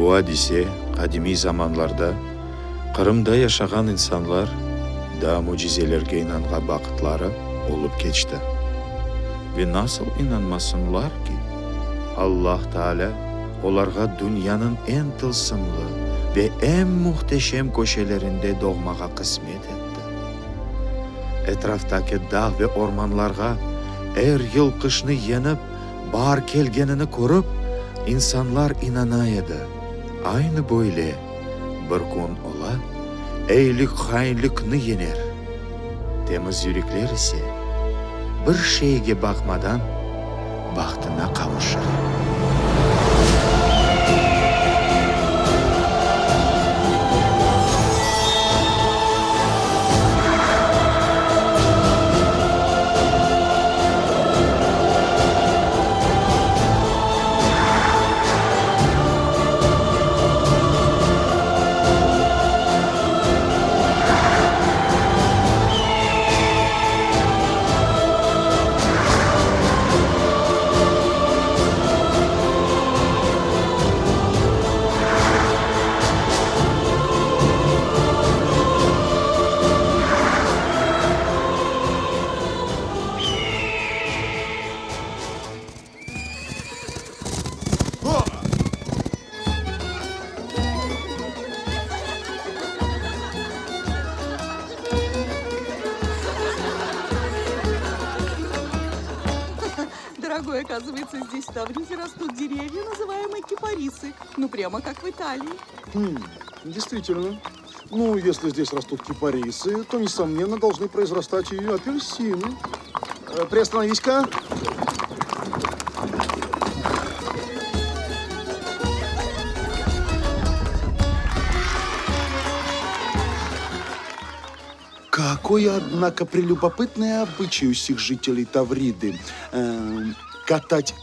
Bu adise qadimiy zamanlarda Qırımda yaşağan insanlar daa mücizelerge inanğan vaqıtları olıp keçti. Ve nasıl inanmasınlar ki, Allah Taalâ olarğa dünyanıñ eñ tılsımlı ve eñ mühteşem köşelerinde doğmağa qısmet etti. Etraftaki dağ ve ormanlarğa er yıl qışnı yeñip baar kelgenini körip, insanlar inana edi, aynı böyle bir kün ola, eyilik hainlikni yeñer, temiz yürekler ise bir şeyge baqmadan bahtına qavuşır. Дорогой, оказывается, здесь в Тавризе растут деревья, называемые кипарисы. Ну, прямо как в Италии. Хм, действительно. Ну, если здесь растут кипарисы, то, несомненно, должны произрастать и апельсины. Э, приостановись-ка. Какой, однако, прелюбопытный обычай у сих жителей Тавриды. Э, катать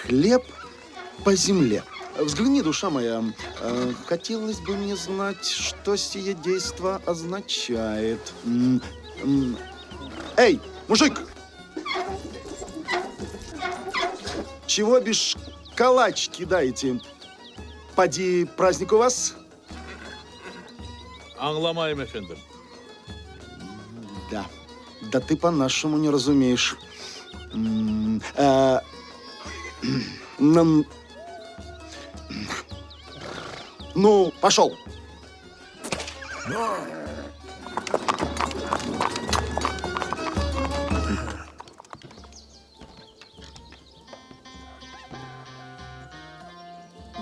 хлеб по земле. Взгляни, душа моя, э, хотелось бы мне знать, что сие действо означает. Эй, мужик! Чего бишь калач кидаете? Поди, праздник у вас? Añlamayım, efendim. Да, да ты по-нашему не разумеешь. Э, ну, пошел!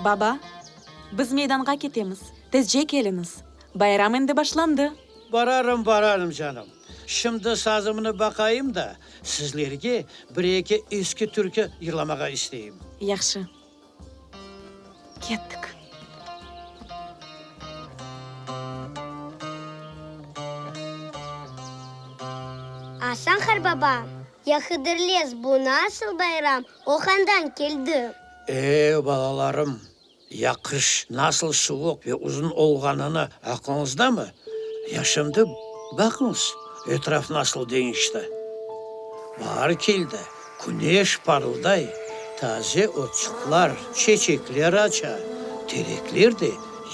Baba, biz meydanğa ketemiz, tezce keliñiz, bayram endi başlandı. Bararım, bararım, canım. Şimdi sazımnı baqayım da, sizlerge bir-eki eski türkü yırlamağa isteyim. Yahşı. Kettik. Asan qarbaba, ya Hıdırlez, bu nasıl bayram, o qandan keldi? E, balalarım, ya qış nasıl suvuq ve uzun olğanını aqlıñızdamı? Ya şimdi, baqıñız, etraf nasıl deñişti. Baar keldi, küneş parılday, taze otçıqlar, çeçekler aça, terekler de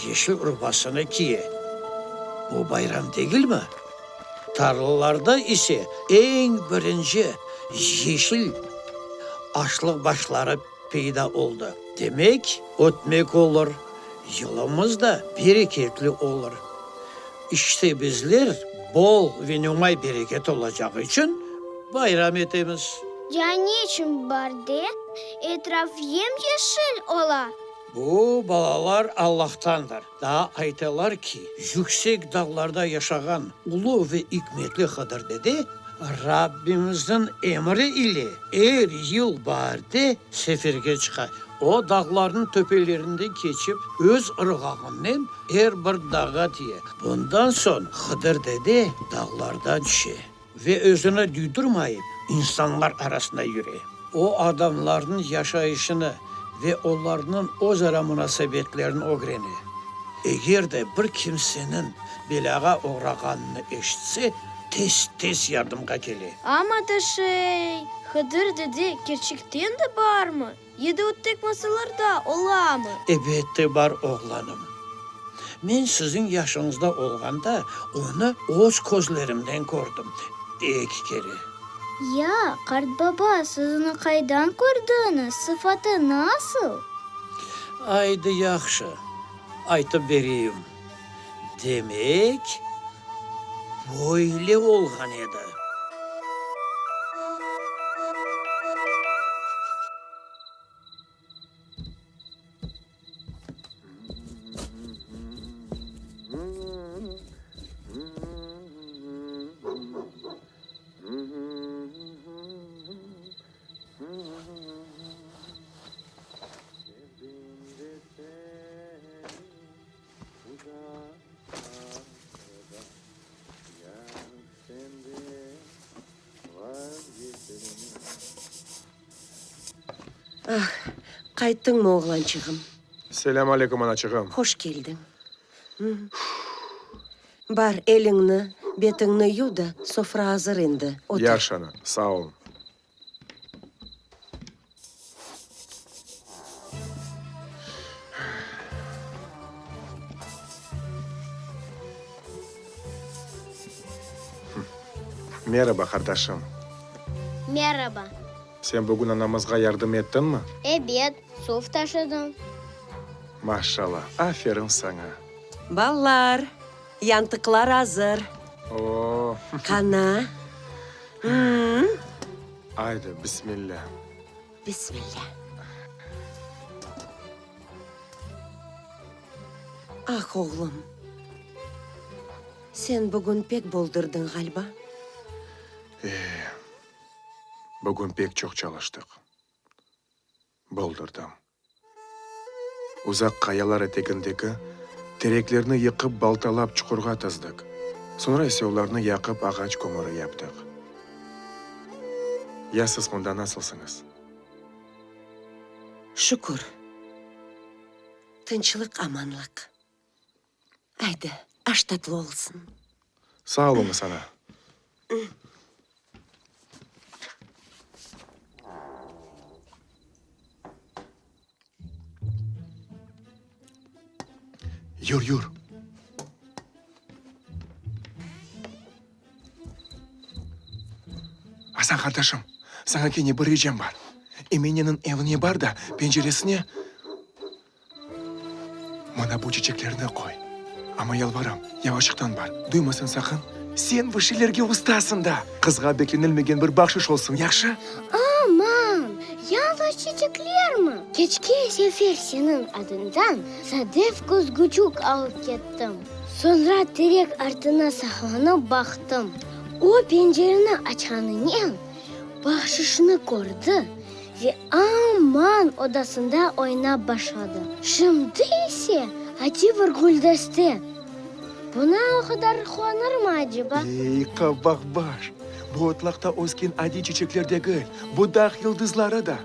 yeşil urbasını kiye. Bu bayram degilmi? Tarlalarda ise eñ birinci yeşil aşlıq başları peyda oldı. Demek, ötmek olur, yılımız da bereketli olur. İşte bizler bol ve nomay bereket olacağı içün bayram etemiz. Ya ne içün baarde etraf yem-yeşil ola? Bu, balalar, Allahtandır. Daa aytalar ki, yüksek dağlarda yaşağan ulu ve ikmetli Hıdır dede Rabbimizniñ emri ile er yıl baarde seferge çıqa. O, dağlarnıñ töpelerinden keçip, öz ırğağınen er bir dağğa tiye. Bundan soñ Hıdır dede dağlardan tüşe ve özüni duydurmayıp, insanlar arasında yüre. O, adamlarnıñ yaşayışını ve olarnıñ özara munasebetlerini ögrene. Eger de bir kimseniñ belâğa oğrağanını eşitse, tez-tez yardımğa kele. Amma da şey. Hıdır dede kerçekten de barmı? Ya da o tek masallarda olamı? Ebette bar, oğlanım. Men siziñ yaşıñızda olğanda onı öz közlerimnen kördim. Eki kere. Ya, qartbaba, siz onı qaydan kördiñiz, sıfatı nasıl? Aydı, yahşı, aytıp bereyim. Demek, böyle olğan edi. Ah, qayttıñmı, oğlançığım? Selâm aleyküm, anaçığım. Hoş keldiñ. Bar, eliñni, betiñni yuv da, sofra azır endi, otur. Yahşı, ana, sağ oluñ. Meraba, qardaşım. Meraba. Sen bugün anamızğa yardım ettiñmi? Ebet, suv taşıdım. Maşallah, aferin saña! Ballar, yantıqlar azır. O-o! Qana? I-ı? Aydı, bismillâ! Bismillâ! Ah, oğlum, sen bugün pek boldurdıñ, ğaliba. E, bugün pek çoq çalıştıq. Boldurdım. Uzaq qayalar etegindeki tereklerni yıqıp baltalap çuqurğa tizdik, soñra ise olarnı yaqıp ağaç kömüri yaptıq. Ya siz mında nasılsıñız? Şükür. Tınçlıq-amanlıq. Aydı, aş tatlı olsun. Sağ oluñız, ana. Yur, yur. Asan qardaşım, saña kene bir ricam bar. Emineniñ evine bar da, penceresine Mına bu çiçeklerni qoy. Amma yalvaram, yavaşıqtan bar, duymasın saqın. Sen bu şeylerge ustasıñ da! Qızğa beklenilmegen bir bahşış olsun, yahşı? Aman, yalıñız çiçeklermi? Keçken sefer seniñ adıñdan sadef küzgüçük alıp kettim. Soñra terek artına saqlanıp baqtım. O pencereni açqanınen bahşışnı kördi. Ve aman odasında oynap başladı. Şimdi ise adiy bir güldeste. Buna o qadar quvanırmı aceba? Ey, qabaqbaş! Bu otlaqta ösken adiy çiçekler degil, bu dağ yıldızları da.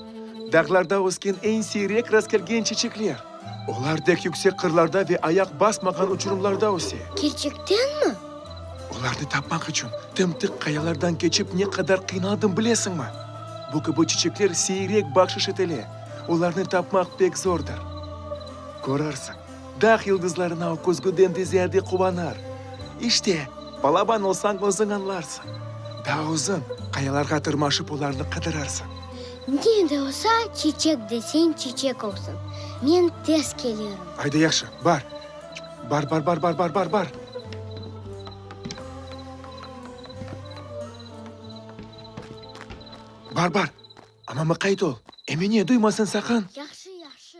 Dağlarda ösken eñ siyrek rastkelgen çiçekler. Olar dek yüksek qırlarda ve ayaq basmağan uçurımlarda öse. Kerçektenmi? Olarnı tapmaq içün tım-tıq qayalardan keçip ne qadar qıynaldım bilesiñmi? Bu kibi çiçekler siyrek bahşış etile, olarnı tapmaq pek zordır. Körersiñ, dağ yıldızlarına o küzgüden de ziyade quvanır. İşte, balaban olsañ özüñ añlarsıñ. Daa özüñ qayalarğa tırmaşıp olarnı qıdırarsıñ. Ne de olsa, çiçek deseñ çiçek olsun. Men tez kelirim. Ayda yahşı, bar. Bar, bar, bar, bar, bar, bar, bar. Bar, bar. Amma mıqayt ol. Emine duymasın saqın. Yahşı, yahşı.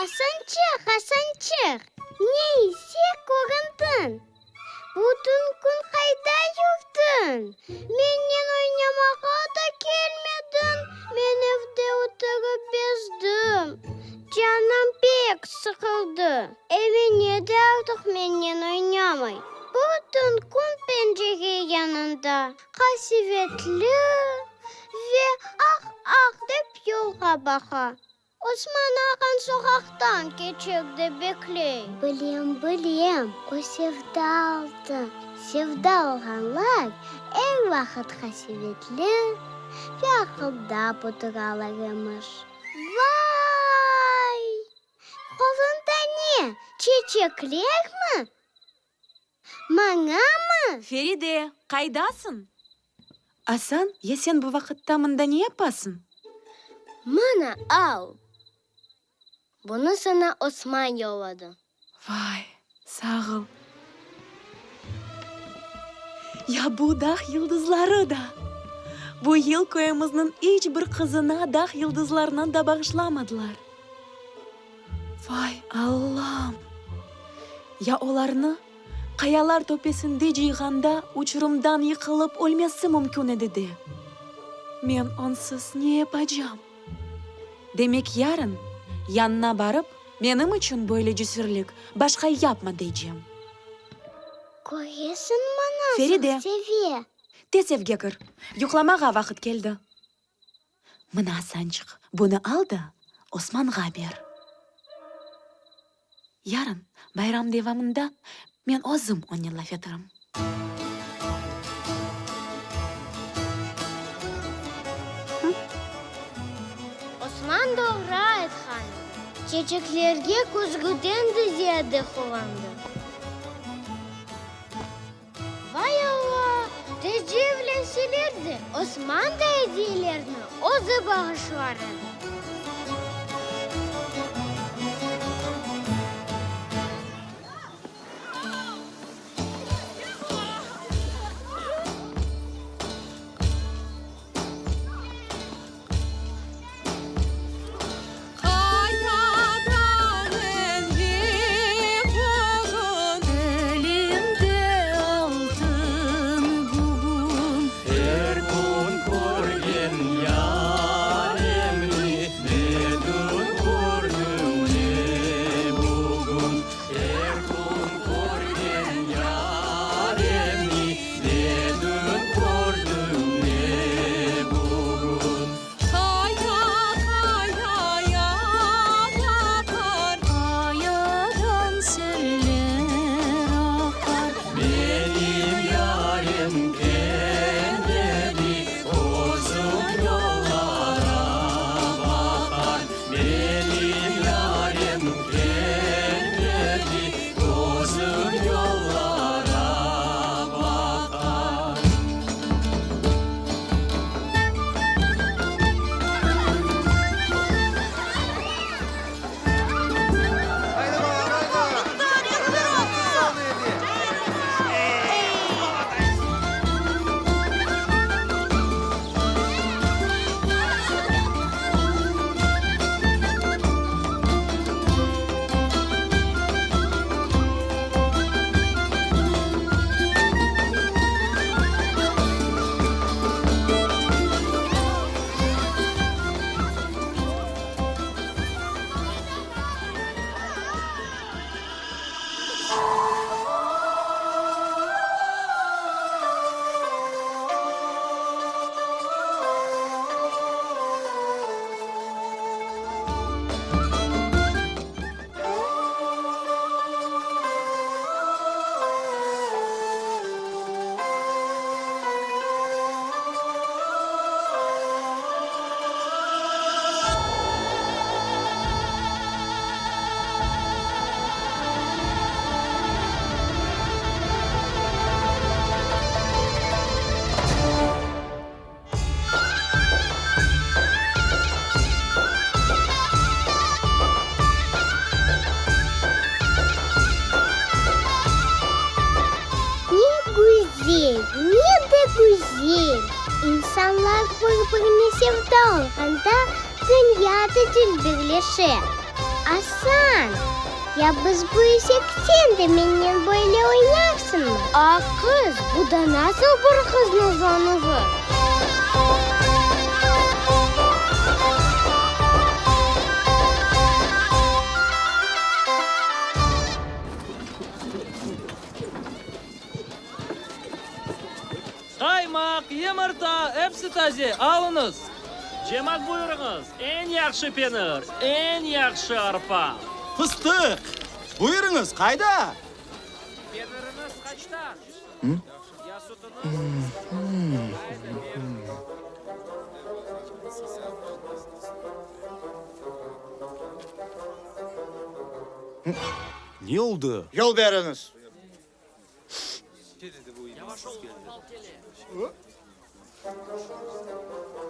Asançıq, Asançıq, ne ise köründiñ? Bütün kün qayda yürdiñ? Mennen oynamağa da kelmediñ. Men evde. Qasevetli ve ah-ah dep yolğa baqa. Osman ağañ soqaqtan keçek dep bekley. Bilem, bilem, o sevda aldı. Sevda olğanlar er vaqıt qasevetli ve aqıldap oturalar emiş. Vay! Qolunda ne, çeçeklermi? Mañamı? Feride, qaydasıñ? Asan, ya sen bu vaqıtta mında ne yapasıñ? Mına, al! Bunı saña Osman yolladı. Vay, sağ ol! Ya bu dağ yıldızları da! Bu yıl köyümizniñ iç bir qızına dağ yıldızlarından da bağışlamadılar. Vay, Allam! Ya olarnı qayalar töpesinde cıyğanda uçurımdan yıqılıp ölmesi mümkün edi de! Men onsız ne yapacam? Demek yarın yanına barıp, menim içün böyle cesürlik başqa yapma deycem. Köresiñmi, nasıl Feride! seve! Tez evge kir, yuqlamağa vaqıt keldi. Mına, Asançıq, bunı al da, Osmanğa ber. Yarın, bayram devamında, men özüm onen laf eterim. Osman doğru aytqan. Çeçeklerge küzgüden de ziyade quvandı. Vay Alla, tezce evlenseler de, Osman da ediyelerni özü bağışlar edi. Qayadan endi bugün, Elimde altın bugün. Er kün körgen yaremni, Ne dün kördim, ne bugün. Er kün körgen yaremni, Ne dün kördim, ne bugün. Qaya, qayaya baqar, Qayadan seller aqar. Menim yarem kelmedi, Közüm yollara baqar. Menim yarem kelmedi, Közüm yollara baqar. Ne güzel, ne de güzel! İnsanlar bir-birine sevda olğanda, dünya da dülberleşe. Asan, ya biz büyüsek, sen de mennen böyle oynarsıñmı? A, qız, bu da nasıl bir qıznıñ uzanuvı? Qaymaq! Yımırta, episi taze, alıñız! Cemaat, buyurıñız, eñ yahşı penir, eñ yahşı arpa! Fıstıq! Buyurıñız, qayda? Peniriñiz qaçtan? Ya sütüñiz? Ne oldı? Yol beriñiz!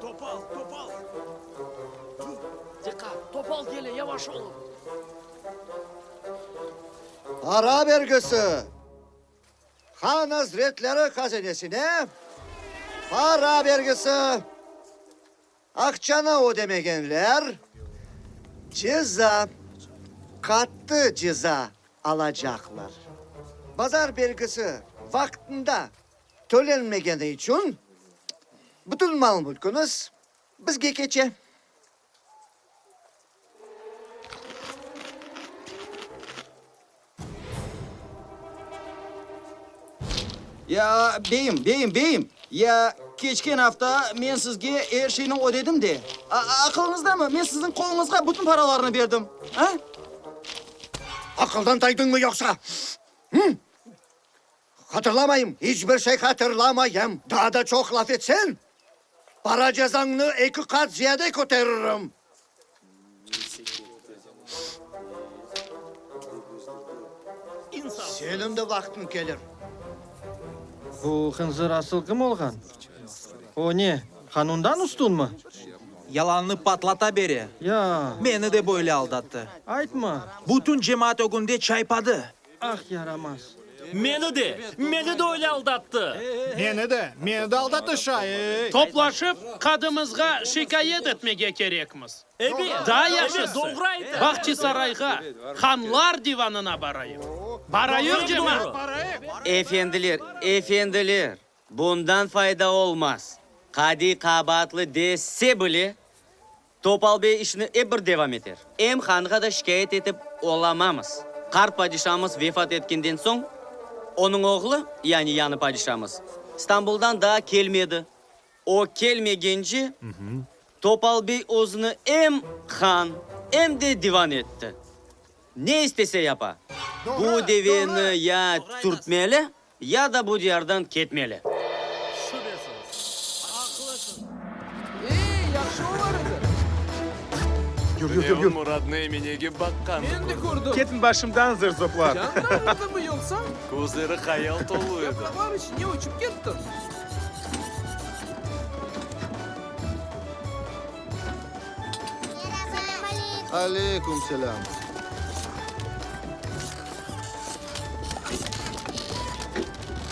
Topal, topal! Diqqat, topal kele, yavaş olun! Para bergisi! Han azretleri hazinesine para bergisi! Aqçanı ödemegenler ceza, qattı ceza alacaqlar. Bazar belgisi vaqtında tölenmegeni içün bütün mal-mülküñiz bizge keçe. Ya, beyim, beyim, beyim, ya, keçken afta men sizge er şeyni ödedim de. Aqılıñızdamı, men siziñ qoluñızğa bütün paralarnı berdim, a? Aqıldan taydıñmı yoqsa? Hı? Hatırlamayım, iç bir şey hatırlamayım. Daa da çoq laf etseñ, para cezañnı eki qat ziyade köteririm. Seniñ de vaqtıñ kelir. Bu hınzır asıl kim olğan? O ne, qanundan üstünmi? Yalanını patlata bere. Ya. Meni de böyle aldattı. Aytma. Bütün cemaat ögünde çaypadı. Ah, yaramaz! Meni de, meni de öyle aldattı. Meni de, meni de aldattı şay, ey! Toplaşıp, qadımızğa şikâyet etmege kerekmiz. Daa yahşısı, Bahçisarayğa, hanlar divanına barayıq. Barayıq, cemaat! Efendiler, efendiler, bundan fayda olmaz. Qadiy qabaatlı dese bile, Topal bey işini ep bir devam eter. Em hanğa da şikâyet etip olamamız. Qart padişamız vefat etkenden soñ, onıñ oğlu, yani yañı padişamız, İstanbuldan daa kelmedi. O kelmegence, Topal bey özüni em han, em de divan etti. Ne istese yapa. Bu deveni ya türtmeli, Ya da bu diyardan ketmeli. Şübesiz, aqlısıñ. Ey, yahşı olar edi. Yur, yur, yur, yur. Muradnı Eminege baqqanını Men de kördim. Ketiñ başımdan, zırzoplar. Can ağrıdımı yoqsa? Közleri hayal tolu edi. Yapraqlar içine uçıp kettiñ. Aleyküm selâm.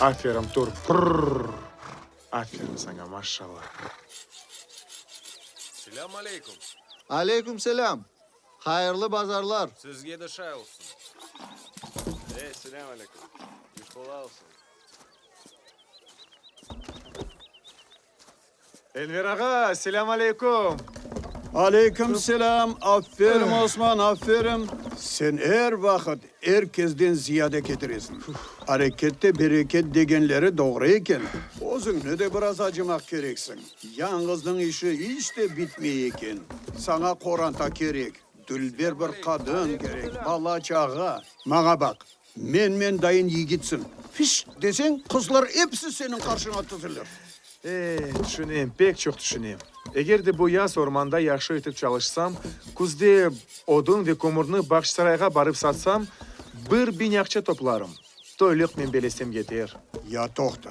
Aferin, tur, pırr! Aferin saña, maşallah! Selâm aleyküm! Aleyküm selâm! Hayırlı bazarlar! Sizge de şay olsun! Ey, selâm aleyküm! İş qolay olsun! Enver ağa, selâm aleyküm! Aleyküm selâm! Aferin, Osman, aferin! Sen er vaqıt er kesden ziyade ketiresiñ. Arekette bereket degenleri doğru eken. Özüñni de biraz acımaq kereksiñ. Yañğıznıñ işi iç de bitmey eken. Saña qoranta kerek, dülber bir qadın kerek, bala-çağa. Maña baq, Men-men dayın yigitsiñ. Fiş! deseñ, qızlar episi seniñ qarşıña tizilir. Eh, tüşünem, pek çoq tüşünem. Eger de bu yaz ormanda yahşı etip çalışsam, küzde odun ve kömürni Bağçasarayğa barıp satsam, bir biñ aqça toplarım. Toylıq men belesem yeter. Ya toqta,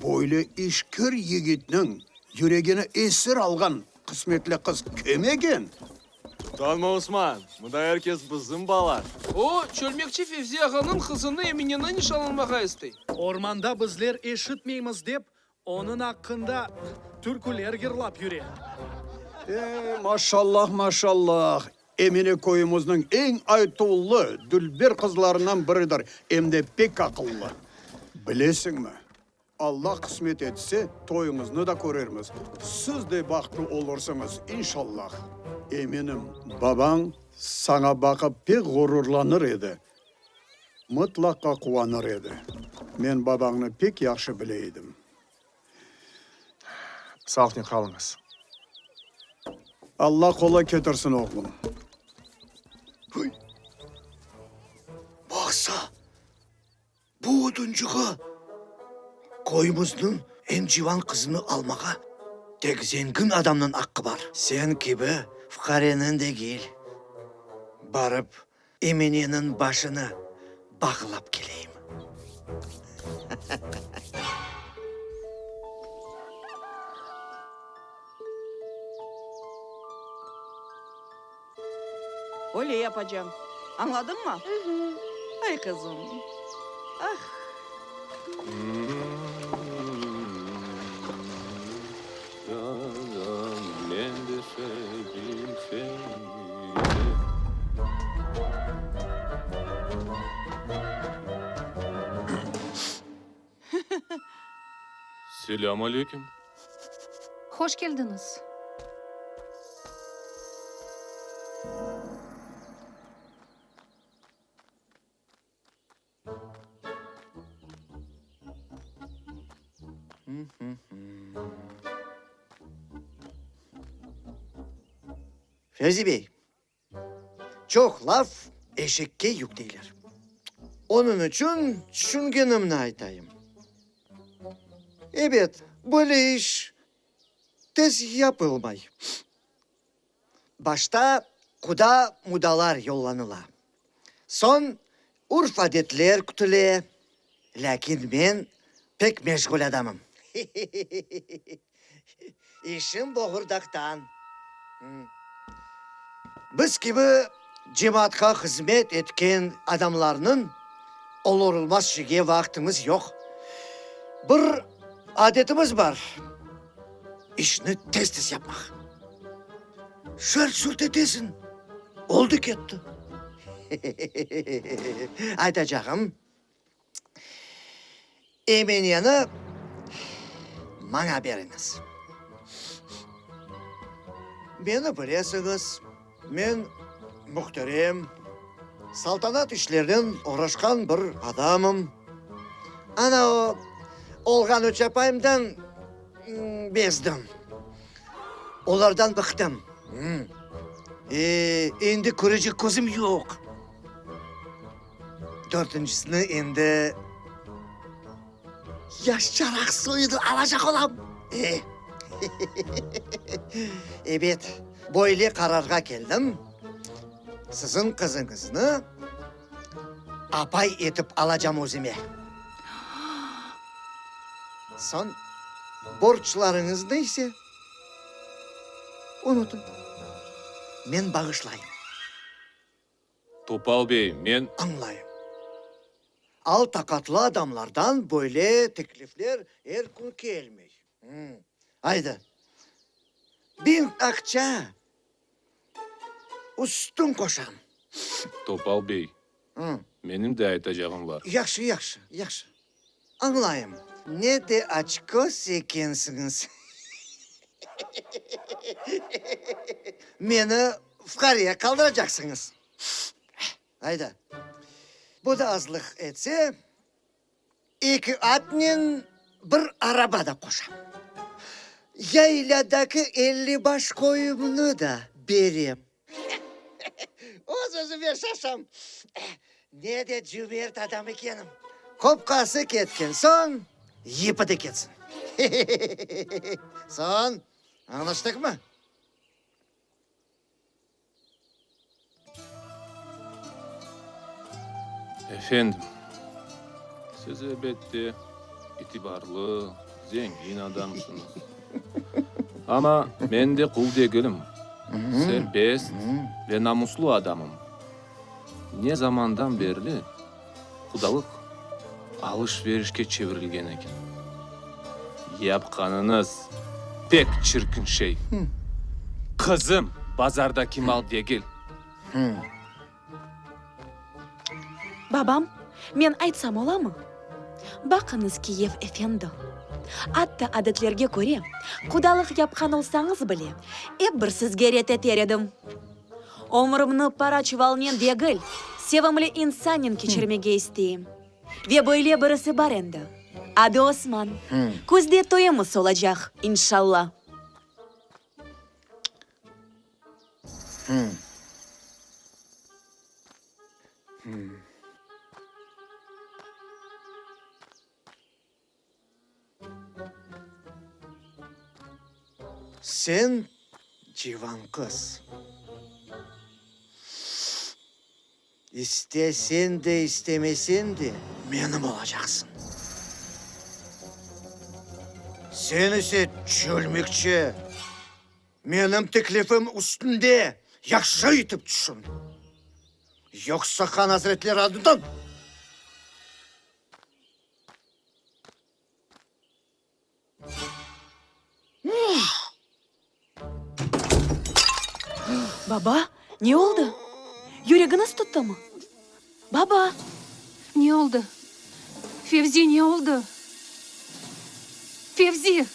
böyle işkir yigitniñ yüregini esir alğan qısmetli qız kim eken? Utanma, Osman, mında er kes bizim bala. O, çölmekçi Fevzi ağanıñ qızını Emineni nişanlanmağa istey. Ormanda bizler eşitmeymiz dep, onıñ aqqında türküler yırlap yüre. E, maşallah, maşallah, Emine köyümizniñ eñ aytuvlı, dülber qızlarından biridir, em de pek aqıllı. Bilesiñmi, Alla qısmet etse, toyuñıznı da körermiz, siz de bahtlı olursıñız, inşallah. Eminim, babañ saña baqıp pek ğururlanır edi, mıtlaqa quvanır edi. Men babañnı pek yahşı bile edim. Sağlıqnen qalıñız. Alla qolay ketirsin, oğlum. Baqsa, bu oduncığa köyümizniñ eñ civan qızını almağa tek zengin adamnıñ aqqı bar. Sen kibi fuqareniñ degil. Barıp, Emineniñ başını bağlap keleyim. Öyle yapacağım. Añladıñmı? Ay, qızım, ah! Men de sevdim seni. Selâm aleyküm. Hoş keldiñiz. Fevzi bey, çoq laf eşekke yük deyler. Onıñ içün tüşüngenimni aytayım. Ebet, böyle iş tez yapılmay. Başta quda-mudalar yollanıla. Soñ urf-adetler kütüle. Lâkin men pek meşğul adamım. İşim boğurdaqtan. Biz kibi cemaatqa hızmet etken adamlarnıñ olur-olmaz şeyge vaqtımız yoq. Bir adetimiz bar, işni tez-tez yapmaq. Şart-şurt etesiñ, oldı-ketti. Aytacağım, Emineni maña beriñiz. Meni bilesiñiz, men mühterem, saltanat işlerinen oğraşqan bir adamım. Ana o olğan üç apayımdan bezdim. Olardan bıqtım. E, endi körecek közüm yoq. Dörtüncisini endi yaşçaraq soyunı alacaq olam. E, ebet, böyle qararğa keldim, siziñ qızıñıznı apay etip alacam özüme. Soñ borclarıñıznı ise unutıñ, men bağışlayım. Topal bey, men. Añlayım. Al-taqatlı adamlardan böyle teklifler er kün kelmey. Aydı, biñ aqça üstün qoşam. Topal bey, menim de aytacağım bar. Yahşı, yahşı, yahşı. Añlayım, ne de açköz ekensiñiz. Meni fuqareye qaldıracaqsıñız. Ayda, bu da azlıq etse, eki atnen bir araba da qoşam. Yaylâdaki 50 baş qoyumnı da berem. Öz-özüme şaşam, ne de cümert adam ekenim. Qopqası ketken soñ, yipi de ketsin. Soñ, añlaştıqmı? Efendim, siz elbette itibarlı, zengin adamsıñız. Amma men de qul degilim, serbest ve namuslı adamım. Ne zamandan berli qudalıq alış-verişke çevirilgen eken? Yapqanıñız pek çirkin şey. Qızım bazardaki mal degil. Babam, men aytsam olamı? Baqıñız, kiyev efendi, atta adetlerge köre, qudalıq yapqan olsañız bile, ep bir sizge ret eter edim. Ömrümni para çuvalnen degil, sevimli insannen keçirmege isteyim. Ve böyle birisi bar endi. Adı Osman. Küzde toyumız olacaq, inşalla. Sen, civan qız, istesen de, istemesen de menim olacaqsıñ. Sen ise, çölmekçi, menim teklifim üstünde yahşı etip tüşün. Yoqsa han azretleri adından. Baba, ne oldı? Yüregiñiz tuttımı? Baba! Ne oldı? Fevzi, ne oldı? Fevzi!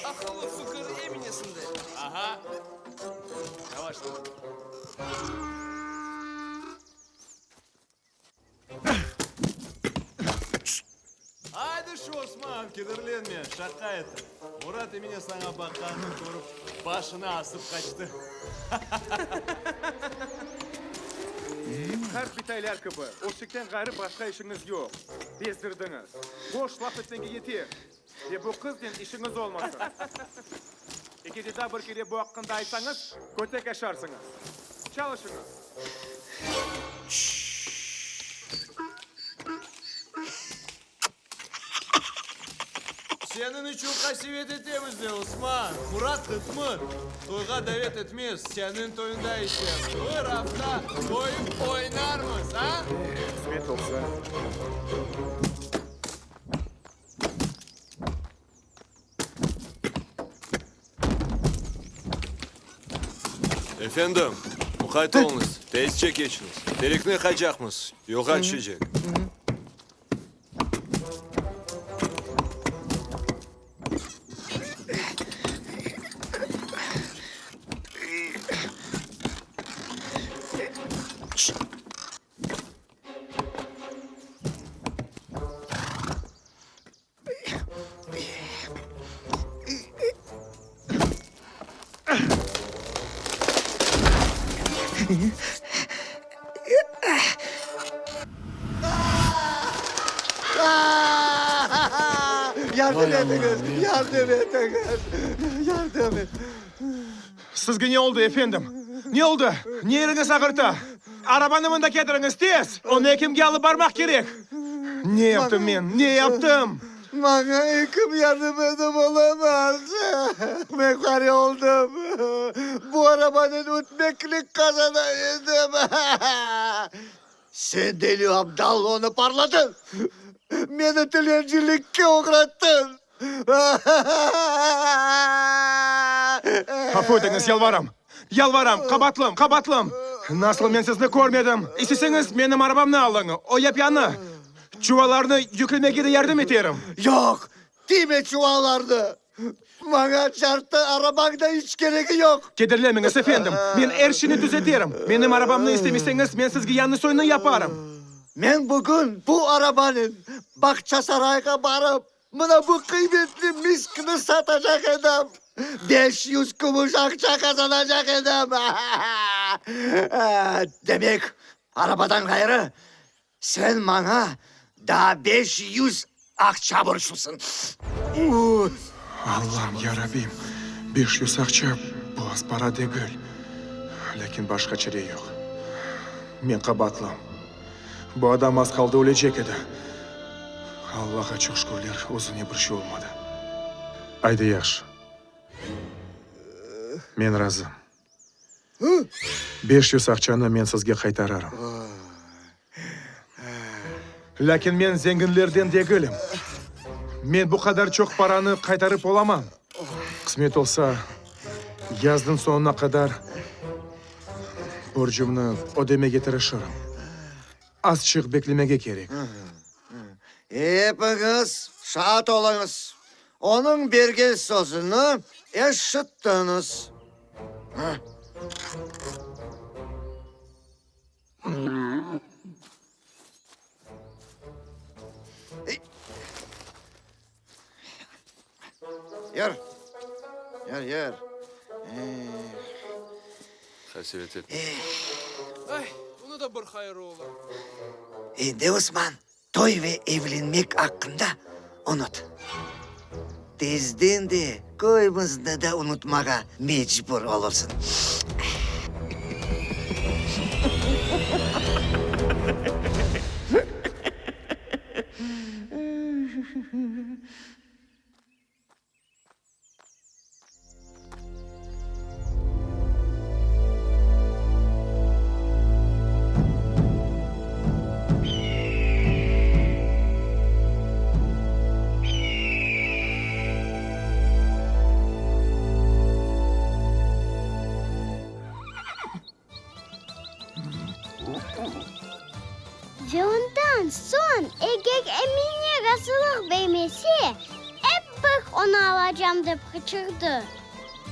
Aqıllı fikir Eminesinde. Aydı şu, Osman, kederlenme, şaqa ettim. Murat Emine saña baqqanını körip, başını asıp qaçtı. Qart bitaylar kibi, öşekten ğayrı başqa işiñiz yoq. Bezdirdiñiz. Boş laf etmege yeter. Ve bu qıznen işiñiz olmasın. Eger de daa bir kere bu aqqında aytsañız, kötek aşarsıñız. Çalışıñız! Seniñ içün qasevet etemiz de, Osman. Murat qıtmır. Toyğa davet etmez, seniñ toyunda ise bir afta toyıp oynarmız, a? Qısmet olsa. Efendim, muqayt oluñız, tezce keçiñiz. Terekni yıqacaqmız, yolğa tüşecek. Yardım etiñiz! Yardım etiñiz! Yardım et! Sizge ne oldı, efendim? Ne oldı? Ne yeriñiz ağırta? Arabanı mında ketiriñiz, tez! Onı ekimge alıp barmaq kerek! Ne yaptım men, ne yaptım? Maña ekim yardım etip olamaz. Men qari oldım. Bu arabanen ötmeklik qazana edim. Sen deli abdal onı parladıñ. Meni tilencilikke oğrattıñ. Afu etiñiz, yalvaram. Yalvaram, qabatlım, qabatlım. Nasıl men sizni körmedim? İsteseñiz, menim arabamnı alıñ, o yap-yañı. Çuvallarnı yüklemege de yardım eterim. Yoq, tiyme çuvallarnı. Maña çartı arabañ da iç keregi yoq. Kederlenmeñiz, efendim, men er şeyni tüzeterim. Menim arabamnı istemeseñiz, men sizge yañı soyunı yaparım. Men bugün bu arabanen Bağçasarayğa barıp, Mına bu qıymetli miskni satacaq edim, 500 kümüş aqça qazanacaq edim. Demek, arabadan ğayrı, sen maña daa 500 aqça borclusıñ. Allam, yarabbim, 500 aqça, bu az para degil. Lâkin başqa çare yoq. Men qabaatlım. Bu adam az qaldı ölecek edi. Allağa çoq şükürler, özüne bir şey olmadı. Aydı yahşı. Men razım. 500 aqçanı men sizge qaytararım. Lâkin men zenginlerden degilim. Men bu qadar çoq paranı qaytarıp olamam. Qısmet olsa, yaznıñ soñuna qadar borcumnı ödemege tırışırım. Azçıq beklemege kerek. Epiñiz şaat oluñız, onıñ bergen sözüni eşittiñiz. Yür, yür, yür. Qasevet etme. Ay, bunı da bir hayırı ola. Endi, Osman, toy ve evlenmek aqqında unut. Tezden de köyümizni de unutmağa mecbur olursıñ. Ve ondan soñ, eger Emine razılıq bermese, ep bir onı alacam dep qıçırdı.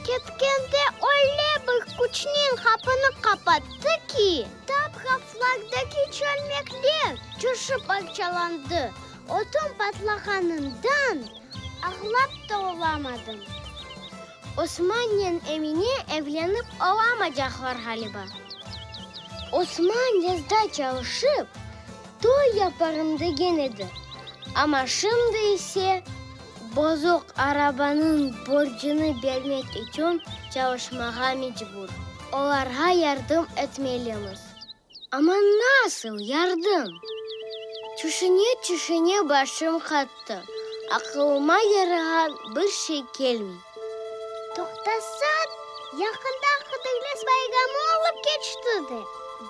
Ketkende öyle bir küçnen qapını qapattı ki, tap raflardaki çölmekler coşıp parçalandı. Ötüm patlağanından ağlap da olamadım. Osmannen Emine evlenip olamacaqlar ğaliba. Osman yazda çalışıp, toy yaparım degen edi, amma şimdi ise bozuq arabanıñ borcunı bermek içün çalışmağa mecbur. Olarğa yardım etmelimiz. Amma nasıl yardım? Tüşüne-tüşüne başım qattı, aqılıma yarağan bir şey kelmey. Toqtasañ, yaqında Qıdırlez bayramı olıp keçti de,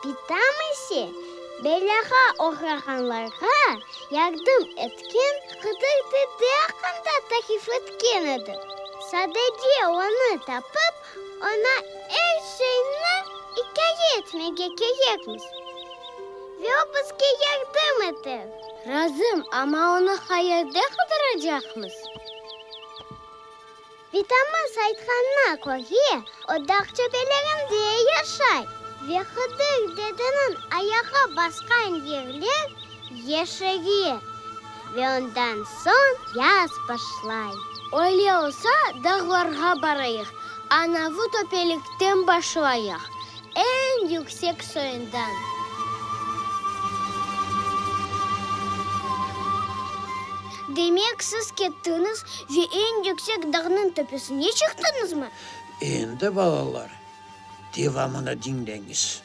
bitam ise belâğa oğrağanlarğa yardım etken Qıdır dede aqqında tarif etken edi. Sadece onı tapıp, Oña er şeyni ikâye etmege kerekmiz ve o bizge yardım eter. Razım, amma onı qayerde qıdıracaqmız? Bitamız aytqanına köre, o dağ töpelerinde yaşay ve Hıdır dedeniñ ayağı basqan yerler yeşere ve ondan soñ yaz başlay. Öyle olsa, dağlarğa barayıq, anavı töpelikten başlayıq, eñ yüksek soyundan. Demek, siz kettiñiz ve eñ yüksek dağnıñ töpesine çıqtıñızmı? Endi, balalar, devamını diñleñiz.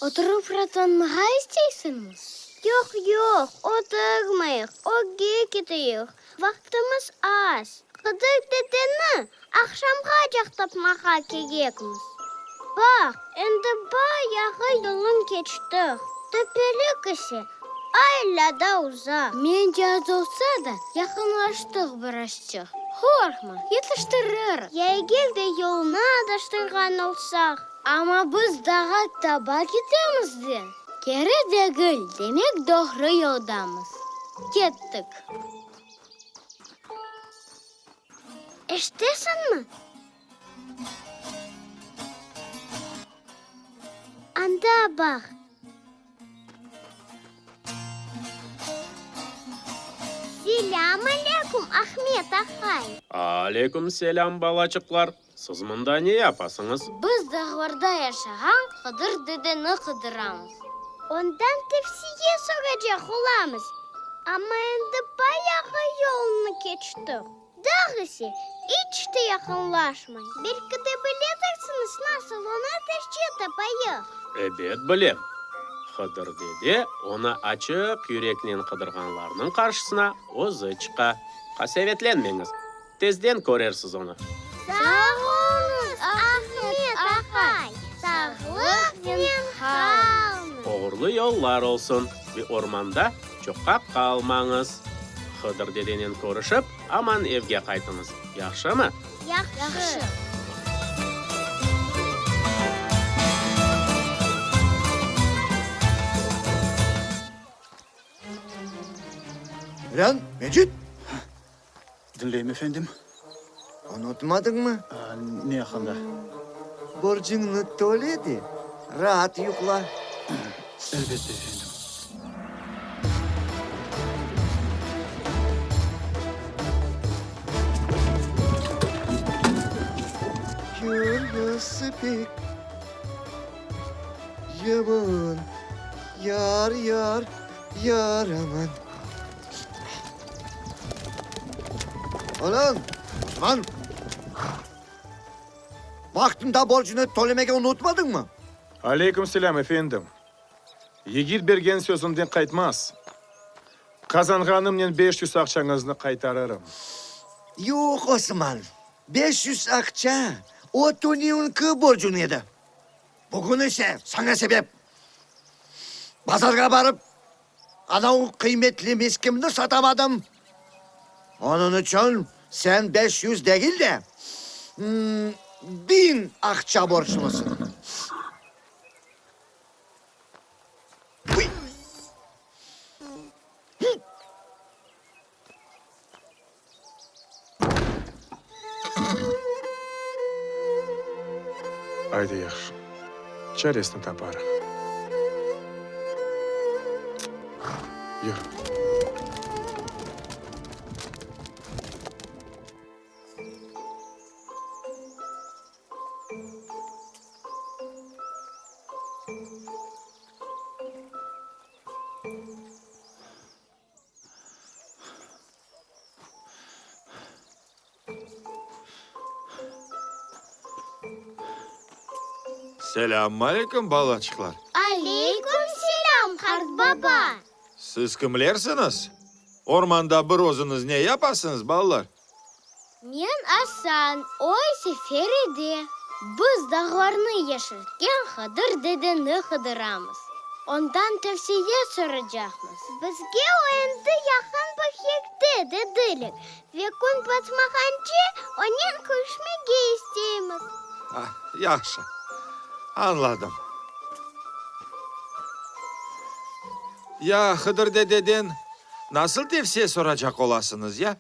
Oturıp raatlanmağa isteysiñmi? Yoq, yoq, oturmayıq, ögge keteyik, vaqtımız az. Qıdır dedeni aqşamğacaq tapmağa kerekmiz. Baq, endi bayağı yolun keçtik, töpelik ise alâ da uzaq. Mence az olsa da, yaqınlaştıq birazçıq. Qorqma, yetiştiririz. Ya eger de yolnı adaştırğan olsaq? Amma biz dağğa taba ketemiz de. Keri degil, demek doğru yoldamız. Kettik. Eşitesiñmi? Anda baq. Selâm aleyküm, Ahmet ahay! Aleyküm selâm, balaçıqlar! Siz mında ne yapasıñız? Biz dağlarda yaşağan Qıdır dedeni qıdıramız. Ondan tevsiye soracaq olamız, amma endi bayağı yolnı keçtik. Dağ ise iç te yaqınlaşmay. Belki de biledirsiñiz, nasıl onı tezce tapayıq? Ebet, bilem. Hıdır dede onı açıq yüreknen qıdırğanlarnıñ qarşısına özü çıqa. Qasevetlenmeñiz, tezden körersiz onı. Sağ oluñız, Ahmet aqay, sağlıqnen qalıñız. Oğurlı yollar olsun ve ormanda çoqqa qalmañız. Hıdır dedenen körüşip, aman evge qaytıñız, yahşımı? Yahşı. Lan, Mecit! Diñleyim, efendim. Unutmadıñmı? Ne aqqında? Borcuñnı töle de, raat yuqla. Elbette, efendim. Yürgüsi pek yaman, yar, yar, yaraman. Ulan, Osman! Vaqtında borcunı tölemege unutmadıñmı? Aleyküm selâm, efendim. Yigit bergen sözünden qaytmaz. Qazanğanımnen 500 aqçañıznı qaytarırım. Yoq, Osman, 500 aqça o tünevünki borcuñ edi. Bugün ise saña sebep bazarğa barıp, anavı qıymetli miskimni satamadım. Onıñ içün sen 500 degil de, 1000 aqça borclusıñ. Aydı yahşı, çaresini taparıq. Yür. Selâm aleyküm, balaçıqlar! Aleyküm selâm, qartbaba! Siz kimlersiñiz? Ormanda bir özüñiz ne yapasıñız, balalar? Men Asan, o ise Feride. Biz dağlarnı yeşiltken Hıdır dedeni qıdıramız. Ondan tevsiye soracaqmız. Bizge o endi yaqın bir yerde, dediler, ve kün batmağance onen körüşmege isteymiz. Yahşı, añladım. Ya Hıdır dededen nasıl tevsiye soracaq olasıñız, ya?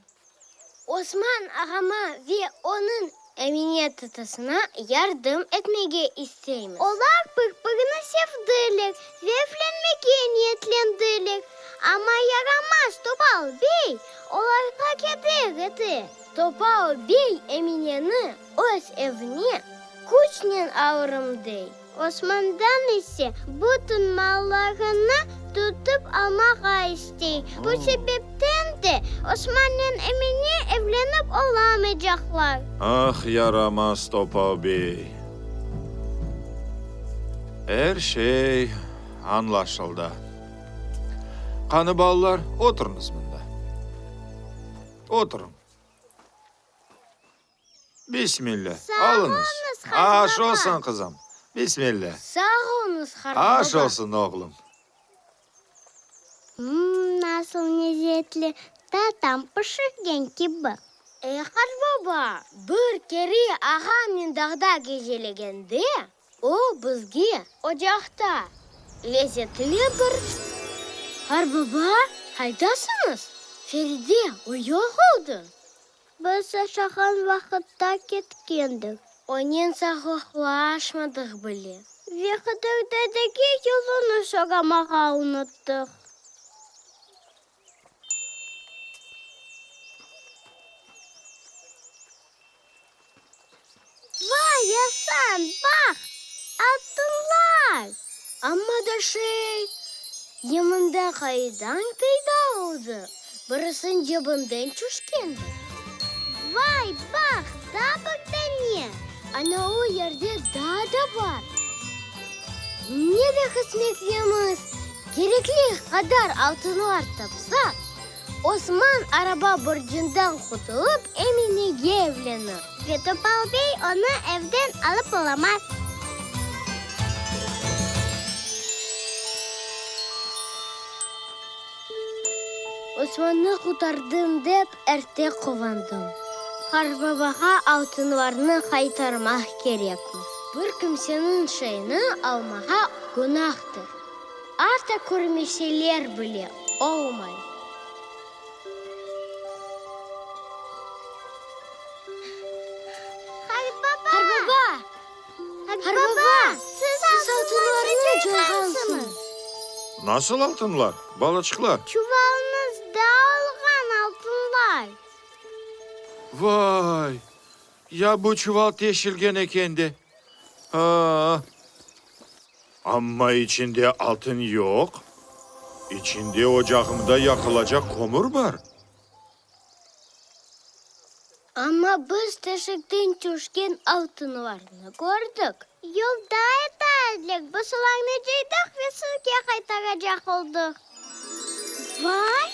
Osman ağama ve onıñ Emine tatasına yardım etmege isteymiz. Olar bir-birini sevdiler ve evlenmege niyetlendiler. Amma yaramaz Topal bey olarğa keder ete. Topal bey Emineni öz evine küçnen alırım dey. Osmandan ise bütün mallarını tutıp almağa istey. Bu sebepten de Osmannen Emine evlenip olamaycaqlar. Ah, yaramaz Topal bey! Er şey añlaşıldı. Qanı, balalar, oturıñız mında. Oturıñ. Bismillâ, alıñız. Aş olsun, qızım. Bismillâ. Sağ oluñız, qartbaba. Aş olsun, oğlum. Mmm, nasıl lezetli, tatam pişirgen kibi. Ey, qartbaba, bir kere ağamnen dağda gezelegende, O bizge ocaqta lezetli bir. Qarbaba, qaydasıñız? Feride, o yoq oldı. Biz aşağan vaqıtta ketkendir. Onen sağlıqlaşmadıq bile. Ve Hıdır dedege yolunı soramağa unuttıq. Vay, Asan, baq, altınlar! Amma da şey, ya mında qaydan peyda oldı? Birisiniñ cebinden tüşkendir. Vay, baq, daa bir dane! Ana o yerde daa da bar. Ne de qısmetlimiz, kerekli qadar altınlar tapsaq, Osman araba borcundan qutulıp, Eminege evlenir. Ve Topal bey onı evden alıp olamaz. Osmannı qurtardım dep, erte quvandım. Qartbabağa altınlarnı qaytarmaq kerekmiz. Bir kimseniñ şeyini almağa günahtır. Atta körmeseler bile, olmay. Qartbaba! Qartbaba! Qartbaba, siz altınlarnı coyğansıñız. Nasıl altınlar, balaçıqlar? Çuvalınızda olğan altınlar. Vay, ya bu çuval teşilgen eken de! A-a! Amma içinde altın yoq, içinde ocağımda yaqılacaq kömür bar. Amma biz teşikten tüşken altınlarnı kördik. Yolda edik, biz olarnı cıydıq ve sizge qaytaracaq oldıq. Vay!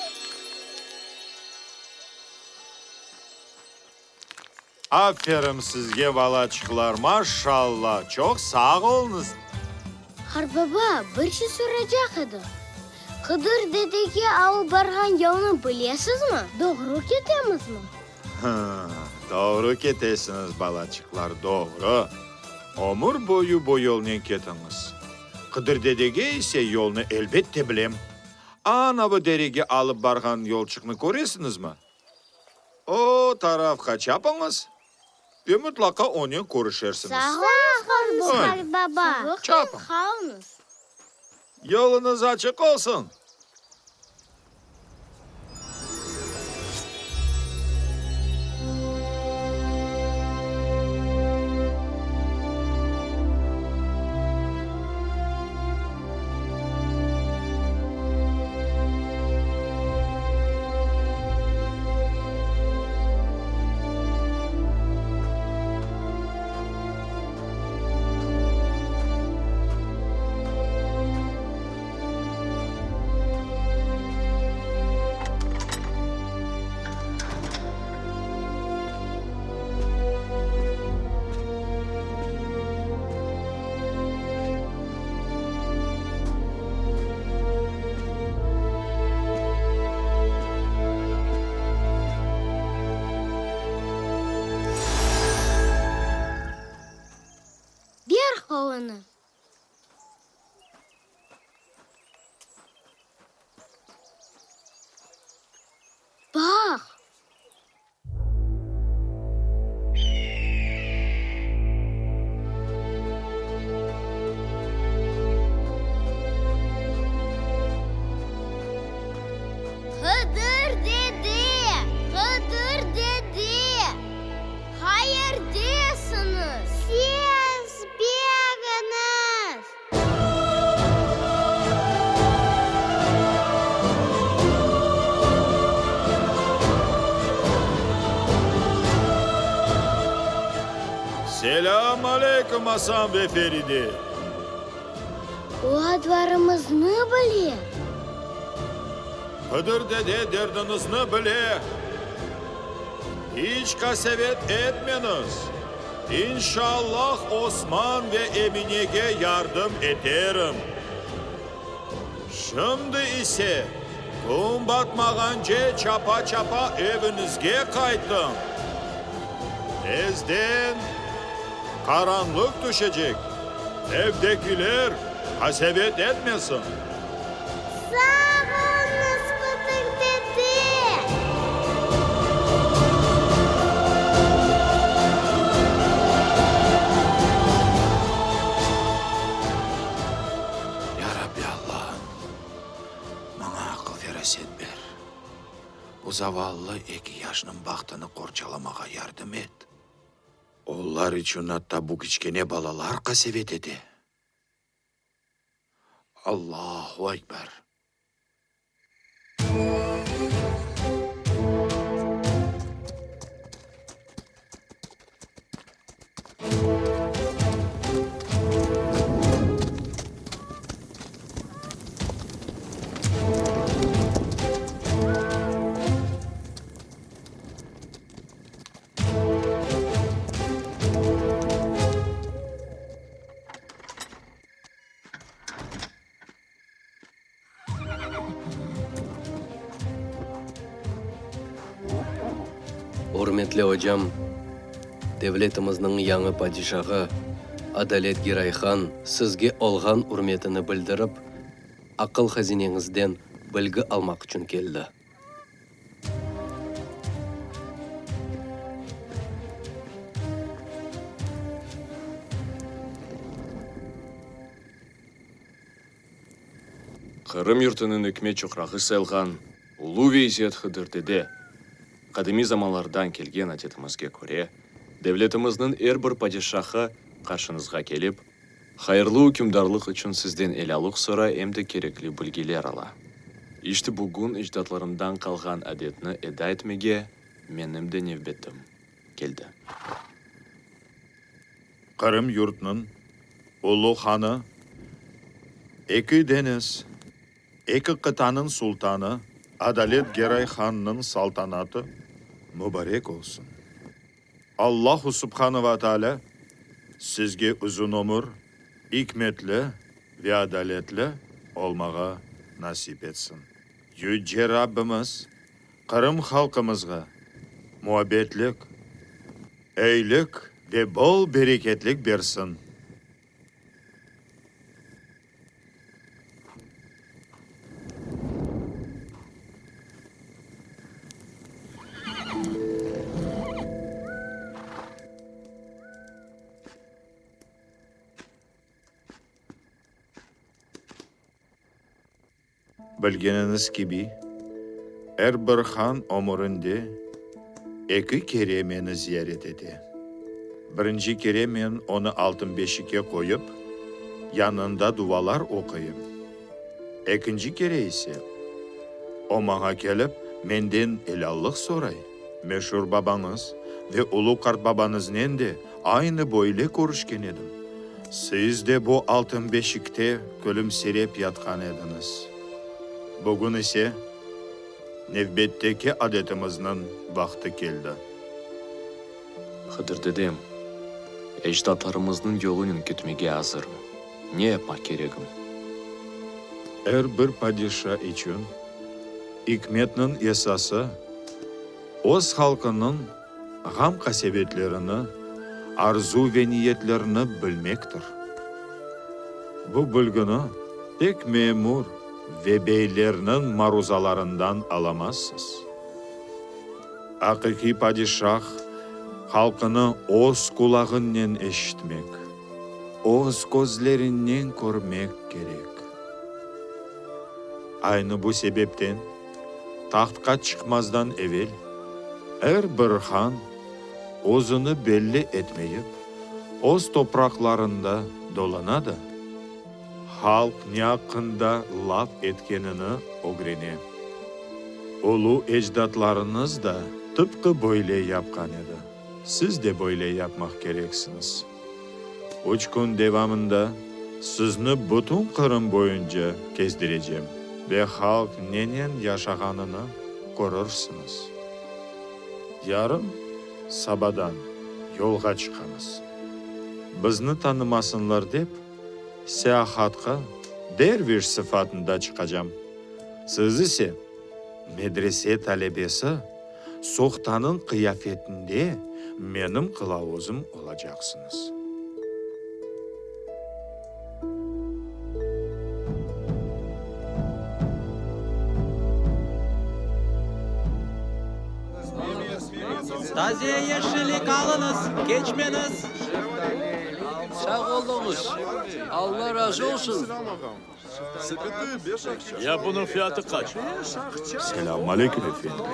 Aferin sizge, balaçıqlar, maşalla, çoq sağ oluñız! Qartbaba, bir şey soracaq edim. Qıdır dedege alıp barğan yolnı bilesizmi? Doğru ketemizmi? Hı, doğru ketesiñiz, balaçıqlar, doğru. Ömür boyu bu yolnen ketiñiz. Qıdır dedege ise yolnı elbette bilem. Anavı derege alıp barğan yolçıqnı köresiñizmi? O tarafqa çapıñız ve mıtlaqa onen körüşersiñiz. Sağ oluñız, qartbaba. Çapıñ. Yoluñız açıq olsun! Ber qolunı. Baq! Hıdır dede, Hıdır dede, qayerdesiñiz? Ses beriñiz! Selâm aleyküm, Asan ve Feride! O adlarımıznı bile. Hıdır dede derdiñizni bile. İç qasevet etmeñiz. İnşallah Osman ve Eminege yardım eterim. Şimdi ise kün batmağance çapa-çapa eviñizge qaytıñ. Tezden qaranlıq tüşecek, evdekiler qasevet etmesin. Sağ oluñız, Qıdır dede! Ya Rabbi Allahım, maña aqıl-feraset ber, bu zavallı eki yaşnıñ bahtını qorçalamağa yardım et. Olar içün atta bu kiçkene balalar qasevet ete. Allahu Ekber! Ürmetli ocam, devletimizniñ yañı padişahı Adalet Giray Han sizge olğan ürmetini bildirip, aqıl hazineñizden bilgi almaq içün keldi. Qırım yurtunıñ ikmet çoqrağı sayılğan ulu ve izzet Hıdır dede, qadimiy zamanlardan kelgen adetimizge köre, devletimizniñ er bir padişahı qarşıñızğa kelip, hayırlı ükümdarlıq içün sizden elâlıq soray em de kerekli bilgiler ala. İşte bugün ecdatlarımdan qalğan adetni eda etmege menim de nevbetim keldi. Qırım yurtnıñ ulu hanı, eki deñiz, eki qıtanıñ sultanı Adalet Geray hannıñ saltanatı mubarek olsun. Allahu subhanı ve taalâ sizge uzun ömür, ikmetli ve adaletli olmağa nasip etsin. Yüce Rabbimiz Qırım halqımızğa muabbetlik, eyilik ve bol bereketlik bersin. Bilgeniñiz kibi, er bir han ömürinde eki kere meni ziyaret ete. Birinci kere men onı altın beşikke qoyıp, yanında duvalar oquyım. Ekinci kere ise, o maña kelip, menden elâllıq soray. Meşur babañız ve ulu qartbabañıznen de aynı böyle körüşken edim. Siz de bu altın beşikte külümsirep yatqan ediñiz. Bugün ise nevbetteki adetimizniñ vaqtı keldi. Hıdır dedem, ecdatlarımıznıñ yolunen ketmege azırım. Ne yapmaq keregim? Er bir padişa içün ikmetniñ esası, öz halqınıñ ğam-qasevetlerini, arzu ve niyetlerini bilmektir. Bu bilgini tek memur ve beylerniñ maruzalarından alamazsız. Aqiqiy padişah halqını öz qulağınnen eşitmek, öz közlerinnen körmek kerek. Aynı bu sebepten tahtqa çıqmazdan evel er bir han özüni belli etmeyip, öz topraqlarında dolana da, halq ne aqqında laf etkenini ögrene. Ulu ecdatlarıñız da tıpqı böyle yapqan edi, siz de böyle yapmaq kereksiñiz. Üç kün devamında sizni bütün Qırım boyunca kezdirecem ve halq nenen yaşağanını körürsiñiz. Yarın sabadan yolğa çıqamız. Bizni tanımasınlar dep, seyahatqa derviş sıfatında çıqacam. Siz ise, medrese talebesi sohtanıñ qıyafetinde menim qılavuzım olacaqsıñız. Taze yeşillik alıñız, keçmeñiz! Sağ oluñız! Alla razı olsun! Ya bunıñ fiyatı qaç? Selâm aleyküm, efendim!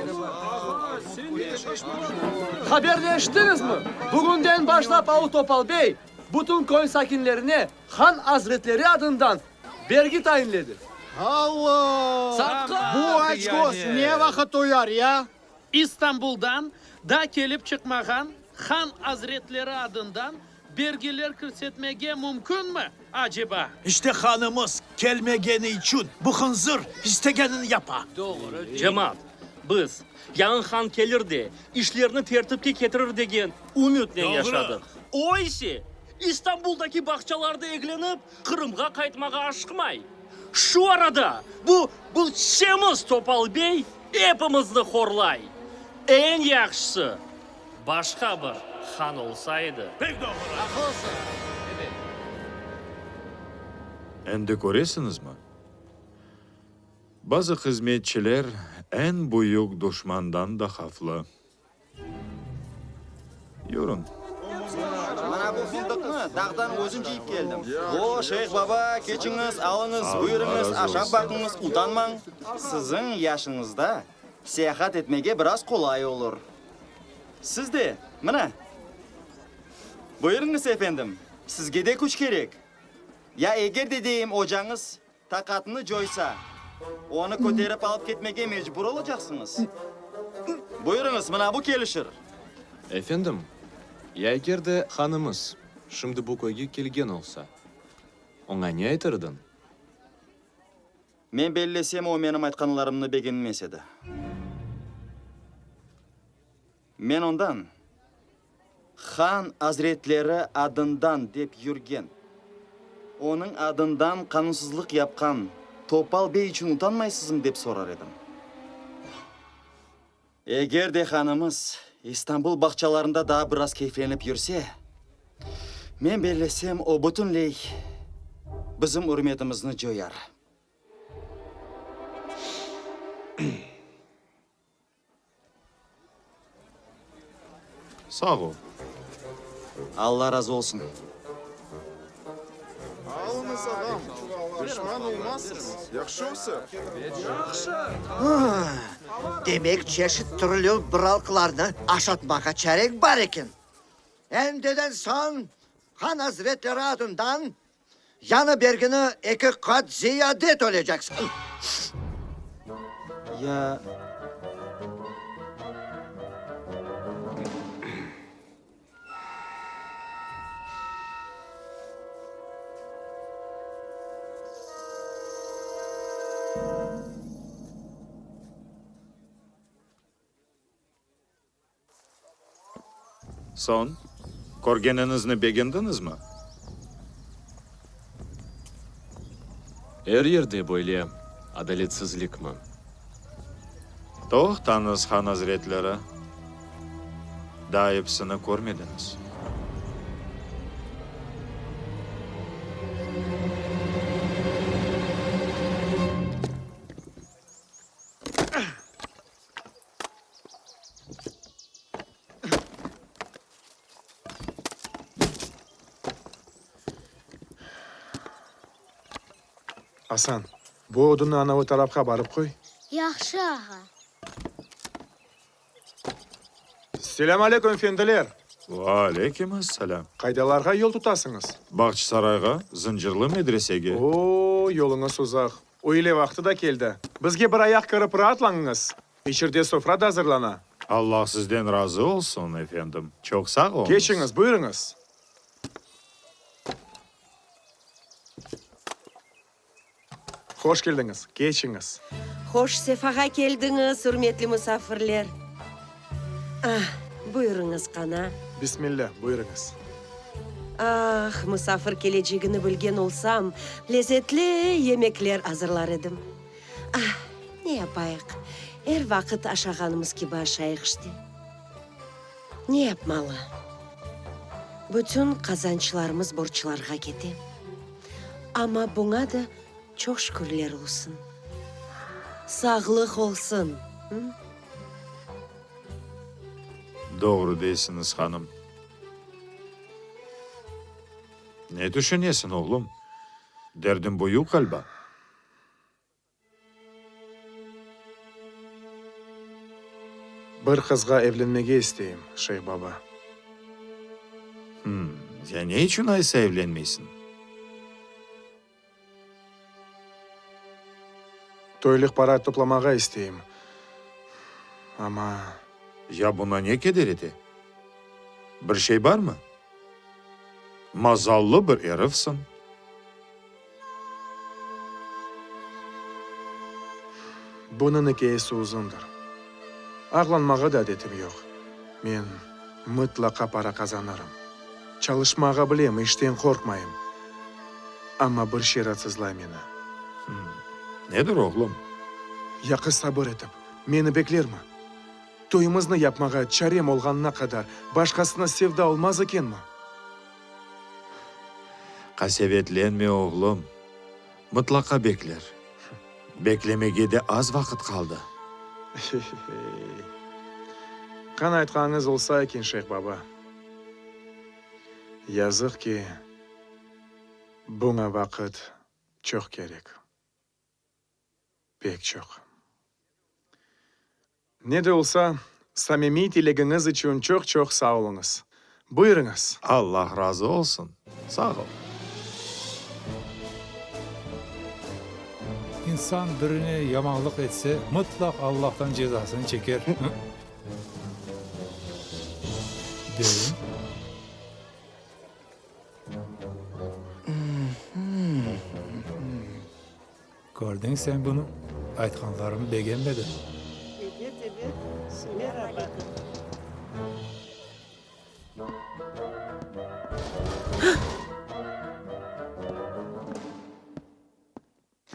Haberni eşittiñizmi? Bugünden başlap avu Topal bey bütün köy sakinlerine han azretleri adından bergi tayinledi. Alla! Satqın! Bu açköz ne vaqıt toyar, ya? İstanbuldan da kelip çıqmağan han azretleri adından bergiler kirsetmege mümkünmi, aceba? İşte hanımız kelmegeni içün bu hınzır istegenini yapa. Cemaat, biz, yañı han kelir de, işlerni tertipke ketirir degen ümütnen yaşadıq. O ise, İstanbuldaki bağçalarda eglenip, Qırımğa qaytmağa aşıqmay. Şu arada bu, bu semiz Topal bey epimizni horlay. Eñ yahşısı. Başqa bir han olsa edi. Pek doğru! Aqlısıñ! Ebet. Endi köresiñizmi? Bazı hızmetçiler eñ büyük duşmandan da havflı. Yürüñ. Mına bu fındıqnı dağdan özüm cıyıp keldim. O, Şeyh baba, keçiñiz, alıñız, buyurıñız, aşap baqıñız, utanmañ. Siziñ yaşıñızda seyahat etmege biraz qolay olur. Siz de, mına. Buyurıñız, efendim, sizge de küç kerek. Ya eger de deyim ocañız Taqatını coysa, onı köterip alıp ketmege mecbur olacaqsıñız. Buyurıñız, mına bu kelişir. Efendim, ya eger de hanımız şimdi bu köyge kelgen olsa, oña ne aytar ediñ? Men bellesem, o menim aytqanlarımnı begenmez edi. Men ondan, Han azretleri adından dep yürgen, onıñ adından qanunsızlıq yapqan Topal bey içün utanmaysızmı dep sorar edim. Eger de hanımız İstanbul bağçalarında daa biraz keyflenip yürse, men bellesem, o bütünley bizim ürmetimizni coyar. Sağ ol. Alla razı olsun. Alıñız, ağam, pişman olmazsıñız. Yahşı Yahşı. Demek, çeşit türlü bıralqılarnı aşatmağa çareñ bar eken. Endiden soñ, han azretleri adından Yañı bergini eki qat ziyade töleyceksiñ. Ya. Soñ, körgeniñizni begendiñizmi? Er yerde böyle adaletsizlikmi? Toqtañız, han azretleri, daa episini körmediñiz. Asan, bu odunnı anavı tarafqa barıp qoy. Yahşı, ağa. Selâm aleyküm, efendiler! Ve aleyküm asselâm! Qaydalarğa yol tutasıñız? Bağçasarayğa, Zıncırlı medresege. O-o, yoluñız uzaq. Üyle vaqtı da keldi. Bizge bir ayaq kirip raatlanıñız. İçerde sofra da azırlana. Allah sizden razı olsun, efendim. Çoq sağ oluñız. Keçiñiz, buyurıñız. Hoş keldiñiz, keçiñiz. Hoş sefağa keldiñiz, ürmetli musafirler. Ah, buyurıñız, qana. Bismillâ, buyurıñız. Ah, musafir kelecegini bilgen olsam, lezetli yemekler azırlar edim. Ah, ne yapayıq, er vaqıt aşağanımız kibi aşayıq işte. Ne yapmalı? Bütün qazançlarımız borclarğa kete. Amma buña da çoq şükürler olsun. Sağlıq olsun! Doğru deysiñiz, hanım. Ne tüşünesiñ, oğlum? Derdiñ büyük ğaliba. Bir qızğa evlenmege isteyim, şeyh baba. Hım, ya ne içün aysa evlenmeysiñ? Toylıq para toplamağa isteyim, amma. Ya buña ne keder ete? Bir şey barmı? Mazallı bir erifsiñ. Bunıñ ikâyesi uzundır. Ağlanmağa da adetim yoq. Men mıtlaqa para qazanırım. Çalışmağa bilem, işten qorqmayım. Amma bir şey raatsızlay meni. Nedir, oğlum? Ya qız sabır etip, meni beklermi? Toyumıznı yapmağa çarem olğanına qadar başqasına sevda olmaz ekenmi? Qasevetlenme, oğlum, mıtlaqa bekler. Beklemege de az vaqıt qaldı. Qan aytqanıñız olsa eken, şeyh baba. Yazıq ki, buña vaqıt çoq kerek. Pek çoq. Ne de olsa, samimiy tilegiñiz içün çoq-çoq sağ oluñız. Buyurıñız. Allah razı olsun. Sağ ol. İnsan birine yamanlıq etse, mıtlaq Allahtan cezasını çeker. Deyim. Kördiñ sen bunı? Aytqanlarımnı begenmedi. Ebet, ebet. Meraba.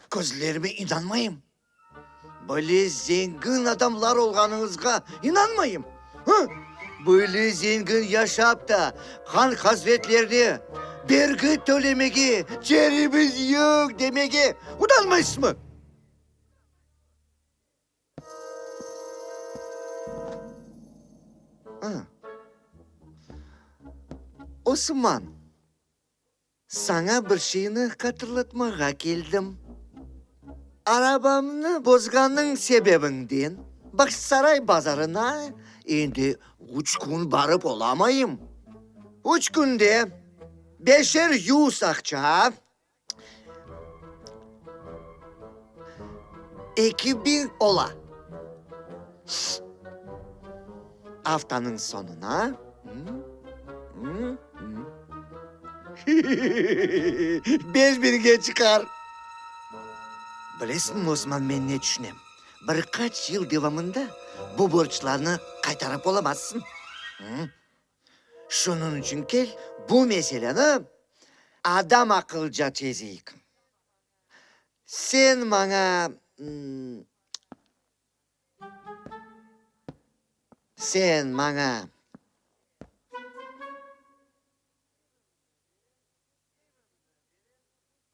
Közlerime inanmayım. Böyle zengin adamlar olğanıñızğa inanmayım. Hı? Böyle zengin yaşap da, han hazretlerine bergi tölemege çaremiz yoq demege utanmaysızmı? Osman, saña bir şeyni hatırlatmağa keldim. Arabamnı bozğanıñ sebebinden Bağçasaray bazarına endi üç kün barıp olamayım. Üç künde beşer yüz aqça, 2000 ola. Aftanıñ soñuna beş biñge çıqar. Bilesiñmi, Osman, men ne tüşünem? Bir qaç yıl devamında bu borclarnı qaytarıp olamazsıñ. Şunıñ içün kel, bu meseleni adam aqılca çezeyik. Sen maña, sen maña.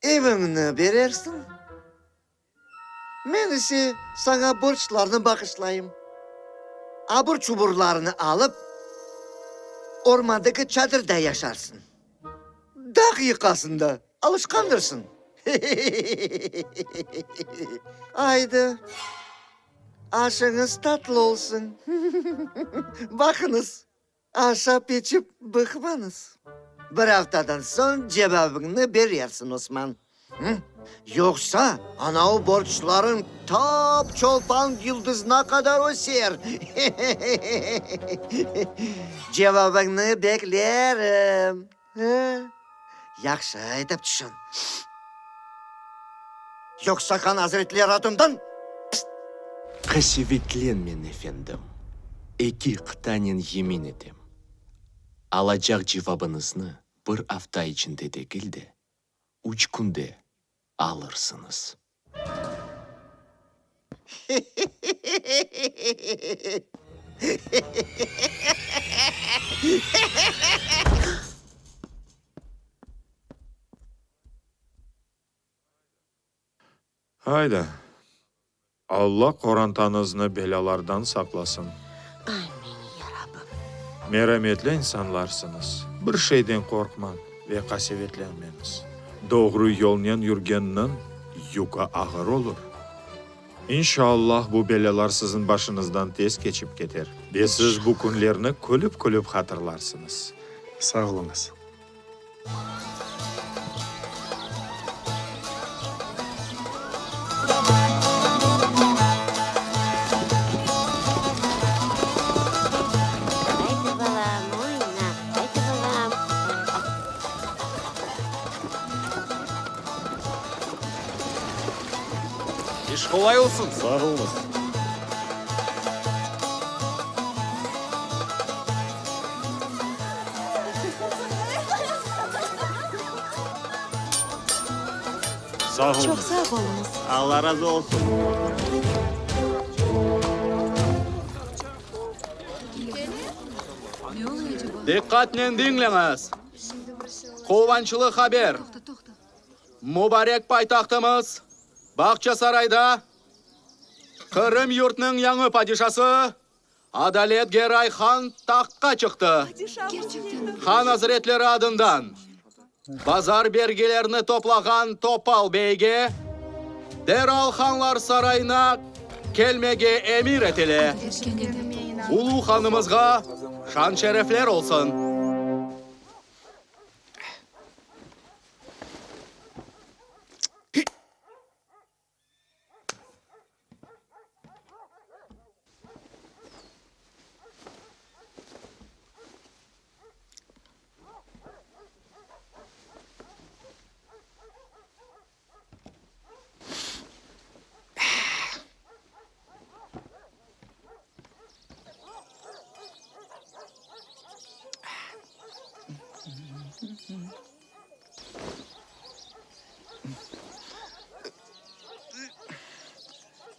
Eviñni berersiñ, men ise saña borclarnı bağışlayım. Abur-çuburlarnı alıp, ormandaki çadırda yaşarsıñ. Dağ yıqasında alışqandırsıñ. Aydı, aşıñız tatlı olsun. Baqıñız, Aşap-içip bıqmañız. Bir aftadan soñ cevabıñnı berersiñ, Osman. Yoqsa, anavı borclarıñ tap Çolpan yıldızına qadar öser. Cevabıñnı beklerim. Yahşı etip tüşün. Yoqsa han azretleri adından pst! Qasevetlenmen, efendim, eki qıtanen yemin etem, alacaq cevabıñıznı bir afta içinde degil de, üç künde alırsıñız. Ayda, Alla qorantañıznı belâlardan saqlasın. Amin, ya Rabbim. Merametli insanlarsıñız. Bir şeyden qorqmañ ve qasevetlenmeñiz. Doğru yolnen yürgenniñ yükü ağır olur. İnşallah bu belâlar siziñ başıñızdan tez keçip keter ve siz bu künlerni külip-külip hatırlarsıñız. Sağ oluñız. Aydı, balam, oyna, aydı, balam. İş qolay olsun! Sağ oluñız! Sağ oluñız. Çoq sağ oluñız. Alla razı olsun. Diqqatnen diñleñiz! Quvançlı haber! Mubarek paytahtımız Bağçasarayda Qırım yurtnıñ yañı padişası Adalet Geray han tahtqa çıqtı. Han azretleri adından bazar bergilerini toplağan Topal beyge deral Hanlar sarayına kelmege emir etile. Ulu hanımızğa şan-şerefler olsun!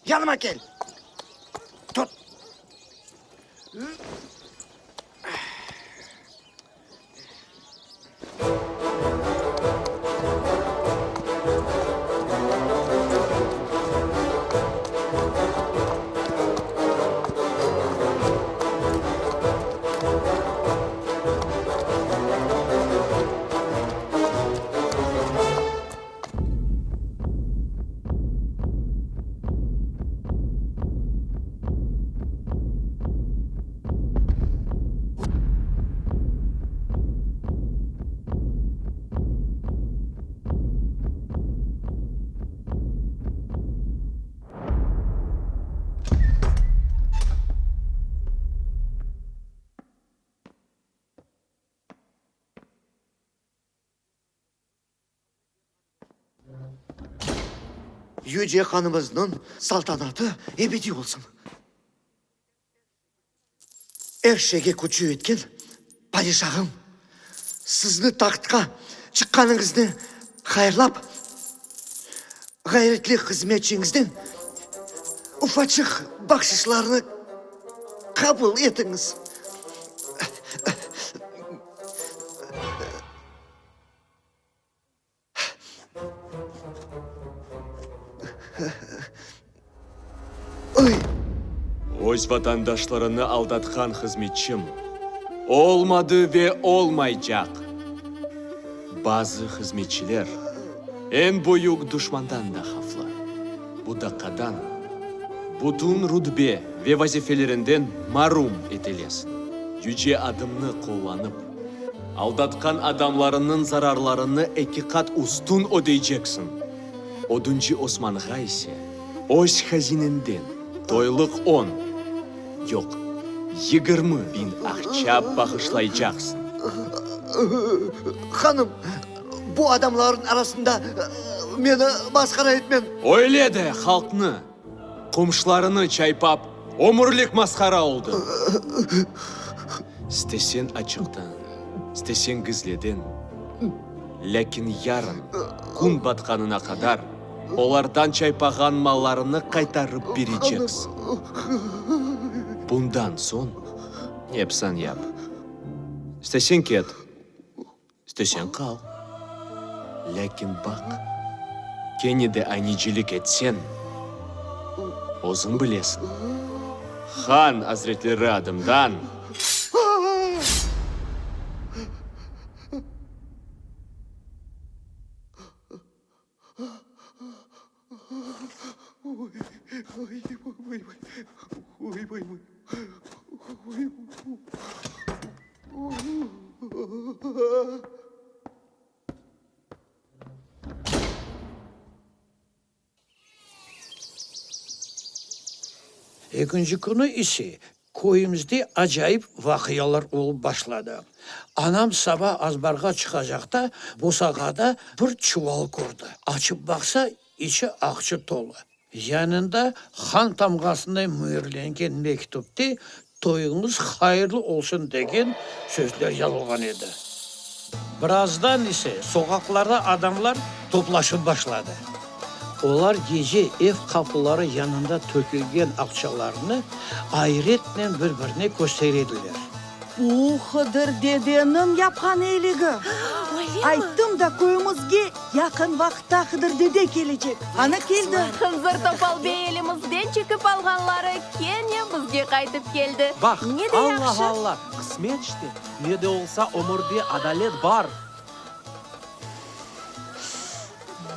Yanıma kel! Tut! Yüce hanımıznıñ saltanatı ebediy olsun. Er şeyge küçü yetken padişahım, sizni tahtqa çıqqanıñıznı hayırlap, ğayretli hızmetçiñizden ufaçıq bahşışlarnı qabul etiñiz. Öz vatandaşlarını aldatqan hızmetçim olmadı ve olmaycaq. Bazı hızmetçiler eñ büyük duşmandan da havflı. Bu daqqadan bütün rutbe ve vazifelerinden marum etilesiñ. Yüce adımnı qullanıp, aldatqan adamlarıñnıñ zararlarını ekiqat üstün ödeyceksiñ. Oduncı Osmanğa ise öz hazinenden toylıq on, yoq, 20.000 aqça bağışlaycaqsıñ. Hanım, bu adamlarnıñ arasında meni masqara etmeñ. Öyle de halqnı, qomşularını çaypap, ömürlik masqara oldıñ. İsteseñ açıqtan, isteseñ gizliden, lâkin yarın kün batqanına qadar olardan çaypağan mallarını qaytarıp bereceksiñ. Bundan soñ ne yapsañ yap. İsteseñ ket. İsteseñ qal. Lâkin baq, kene de aynecilik etseñ, özüñ bilesiñ, han azretleri adımdan. Ekinci künü ise köyümizde acayip vaqialar olıp başladı. Anam saba azbarğa çıqacaqta bosağada bir çuval kördi. Açıp baqsa, içi aqça tolu. Yanında han tamğasınday müürlengen mektüpte Toyuñız hayırlı olsun degen sözler yazılğan edi. Birazdan ise soqaqlarda adamlar toplaşıp başladı. Olar gece ev qapıları yanında tökülgen aqçalarnı ayretnen bir-birine köstere ediler. Bu Hıdır dedeniñ yapqan eyligi. Öylemi? Ayttım da, köyümizge yaqın vaqıtta Hıdır dede kelecek. Ana, keldi. Hınzır Topal bey elimizden çekip alğanları kene bizge qaytıp keldi. Baq, Ne de yahşı. Alla-alla, qısmet işte, ne de olsa ömürde adalet bar.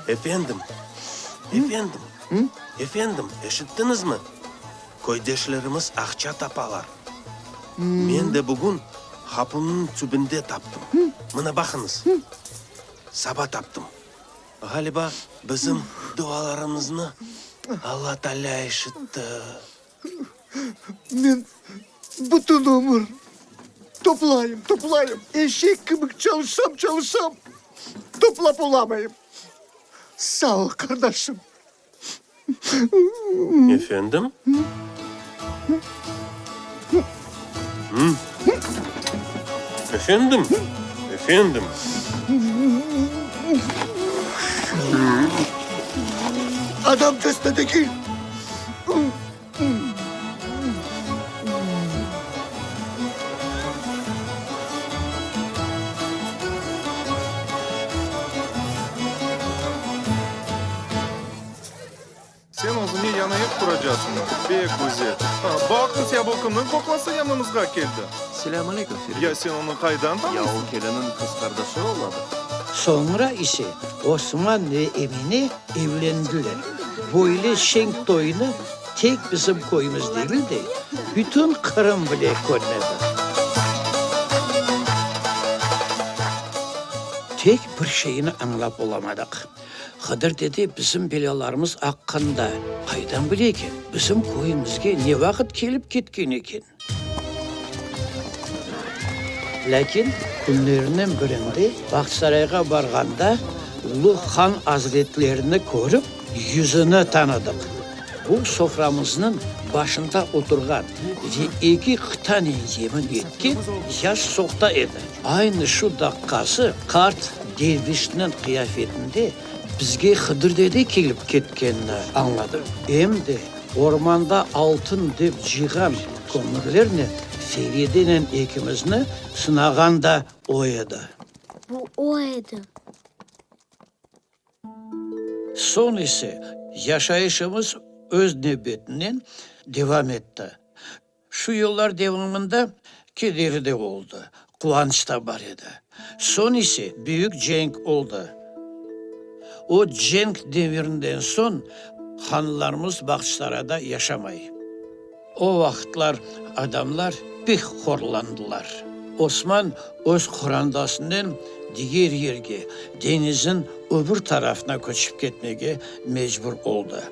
Efendim, efendim, efendim, eşittiñizmi? Köydeşlerimiz aqça tapalar. Men de bugün qapımnıñ tübünde taptım. Mına baqıñız, saba taptım. Ğaliba, bizim dualarımıznı Alla Taalâ eşitti. Men bütün ömür toplayım, toplayım, eşek kibi çalışsam, çalışsam, toplap olamayım. Sağ ol, qardaşım. Efendim? Efendim? Efendim? Adamcasına degil. Sen özüñe yañı ev quracasıñmı? Pek güzel. Baqıñız ya, bu kimniñ qoqlası yanımızğa keldi? Selâm aleyküm, Feride. Ya sen onı qaydan tanıysıñ? Ya o keliniñ qız qardaşı oladır. Soñra ise Osman ve Emine evlendiler. Böyle şeñ toynı tek bizim köyümiz degil de, bütün Qırım bile körmedi. Tek bir şeyni añlap olamadıq. Hıdır dede bizim belâlarımız aqqında qaydan bile eken? Bizim köyümizge ne vaqıt kelip ketken eken? Lâkin künlerniñ birinde Bağçasarayğa barğanda ulu han azretlerini körip, yüzüni tanıdıq. Bu soframıznıñ başında oturğan ve eki qıtanen yemin etken yaş sohta edi. Aynı şu daqqası qart dervişniñ qıyafetinde bizge Hıdır dede kelip ketkenini añladım. Em de ormanda altın dep cıyğan kömürlernen Feridenen ekimizni sınağan da o edi. Bu o edi. Soñ ise yaşayışımız öz nevbetinen devam etti. Şu yıllar devamında kederi de oldı, quvanç da bar edi. Soñ ise büyük cenk oldı. O cenk devirinden soñ hanlarımız Bağçasarayda yaşamay. O vaqıtlar adamlar pek horlandılar. Osman öz qorandasınen diger yerge, deñizniñ öbür tarafına köçip ketmege mecbur oldı.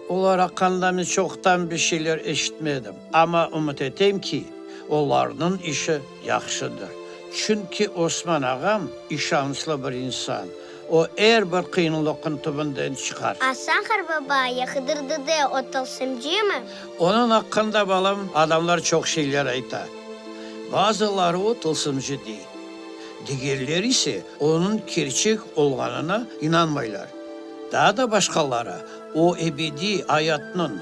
Olar aqqında men çoqtan bir şeyler eşitmedim, amma ümüt etem ki, olarnıñ işi yahşıdır. Çünki Osman ağam işançlı bir insan, o er bir qıyınlıqnıñ tübünden çıqar. Asan qarbaba, ya Hıdır dede o tılsımcımı? Onıñ aqqında, balam, adamlar çoq şeyler ayta. Bazıları o tılsımcı dey, digerleri ise onıñ kerçek olğanına inanmaylar. Daa da başqaları o ebediy ayatnıñ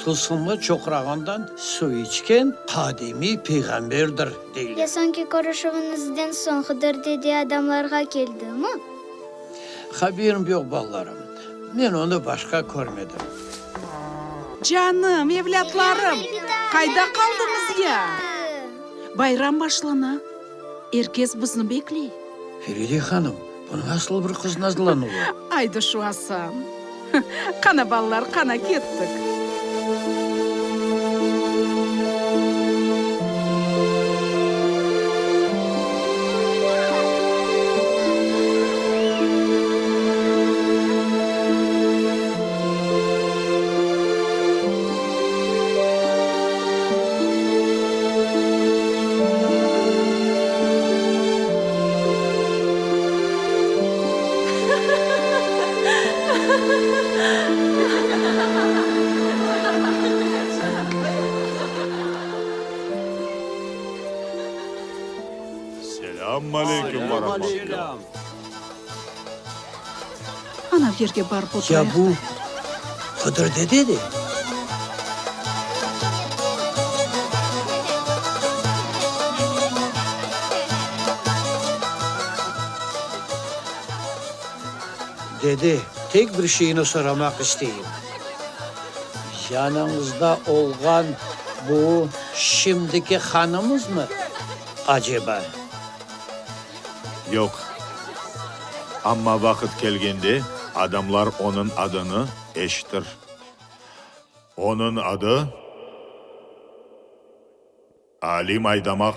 tılsımlı çoqrağından suv içken qadimiy peyğamberdir, deyler. Ya soñki körüşüviñizden soñ Hıdır dede adamlarğa keldimi? Haberim yoq, balalarım. Men onı başqa körmedim. Canım, evlâtlarım, qayda qaldıñız ya? Bayram başlana, er kes bizni bekley. Feride hanım, bu nasıl bir qız nazlanuvı? Aydı şu Asan. Qana, balalar, qana, kettik. Selâm aleyküm ve rahmetullah. Anav yerge barıp Ya oturayıq bu da. Hıdır dede de? Dede, tek bir şeyni soramaq isteyim. Yanıñızda olğan bu şimdiki hanımızmı, aceba? Yoq. Amma vaqıt kelgende, adamlar onıñ adını eşitir. Onıñ adı, Alim Aydamaq.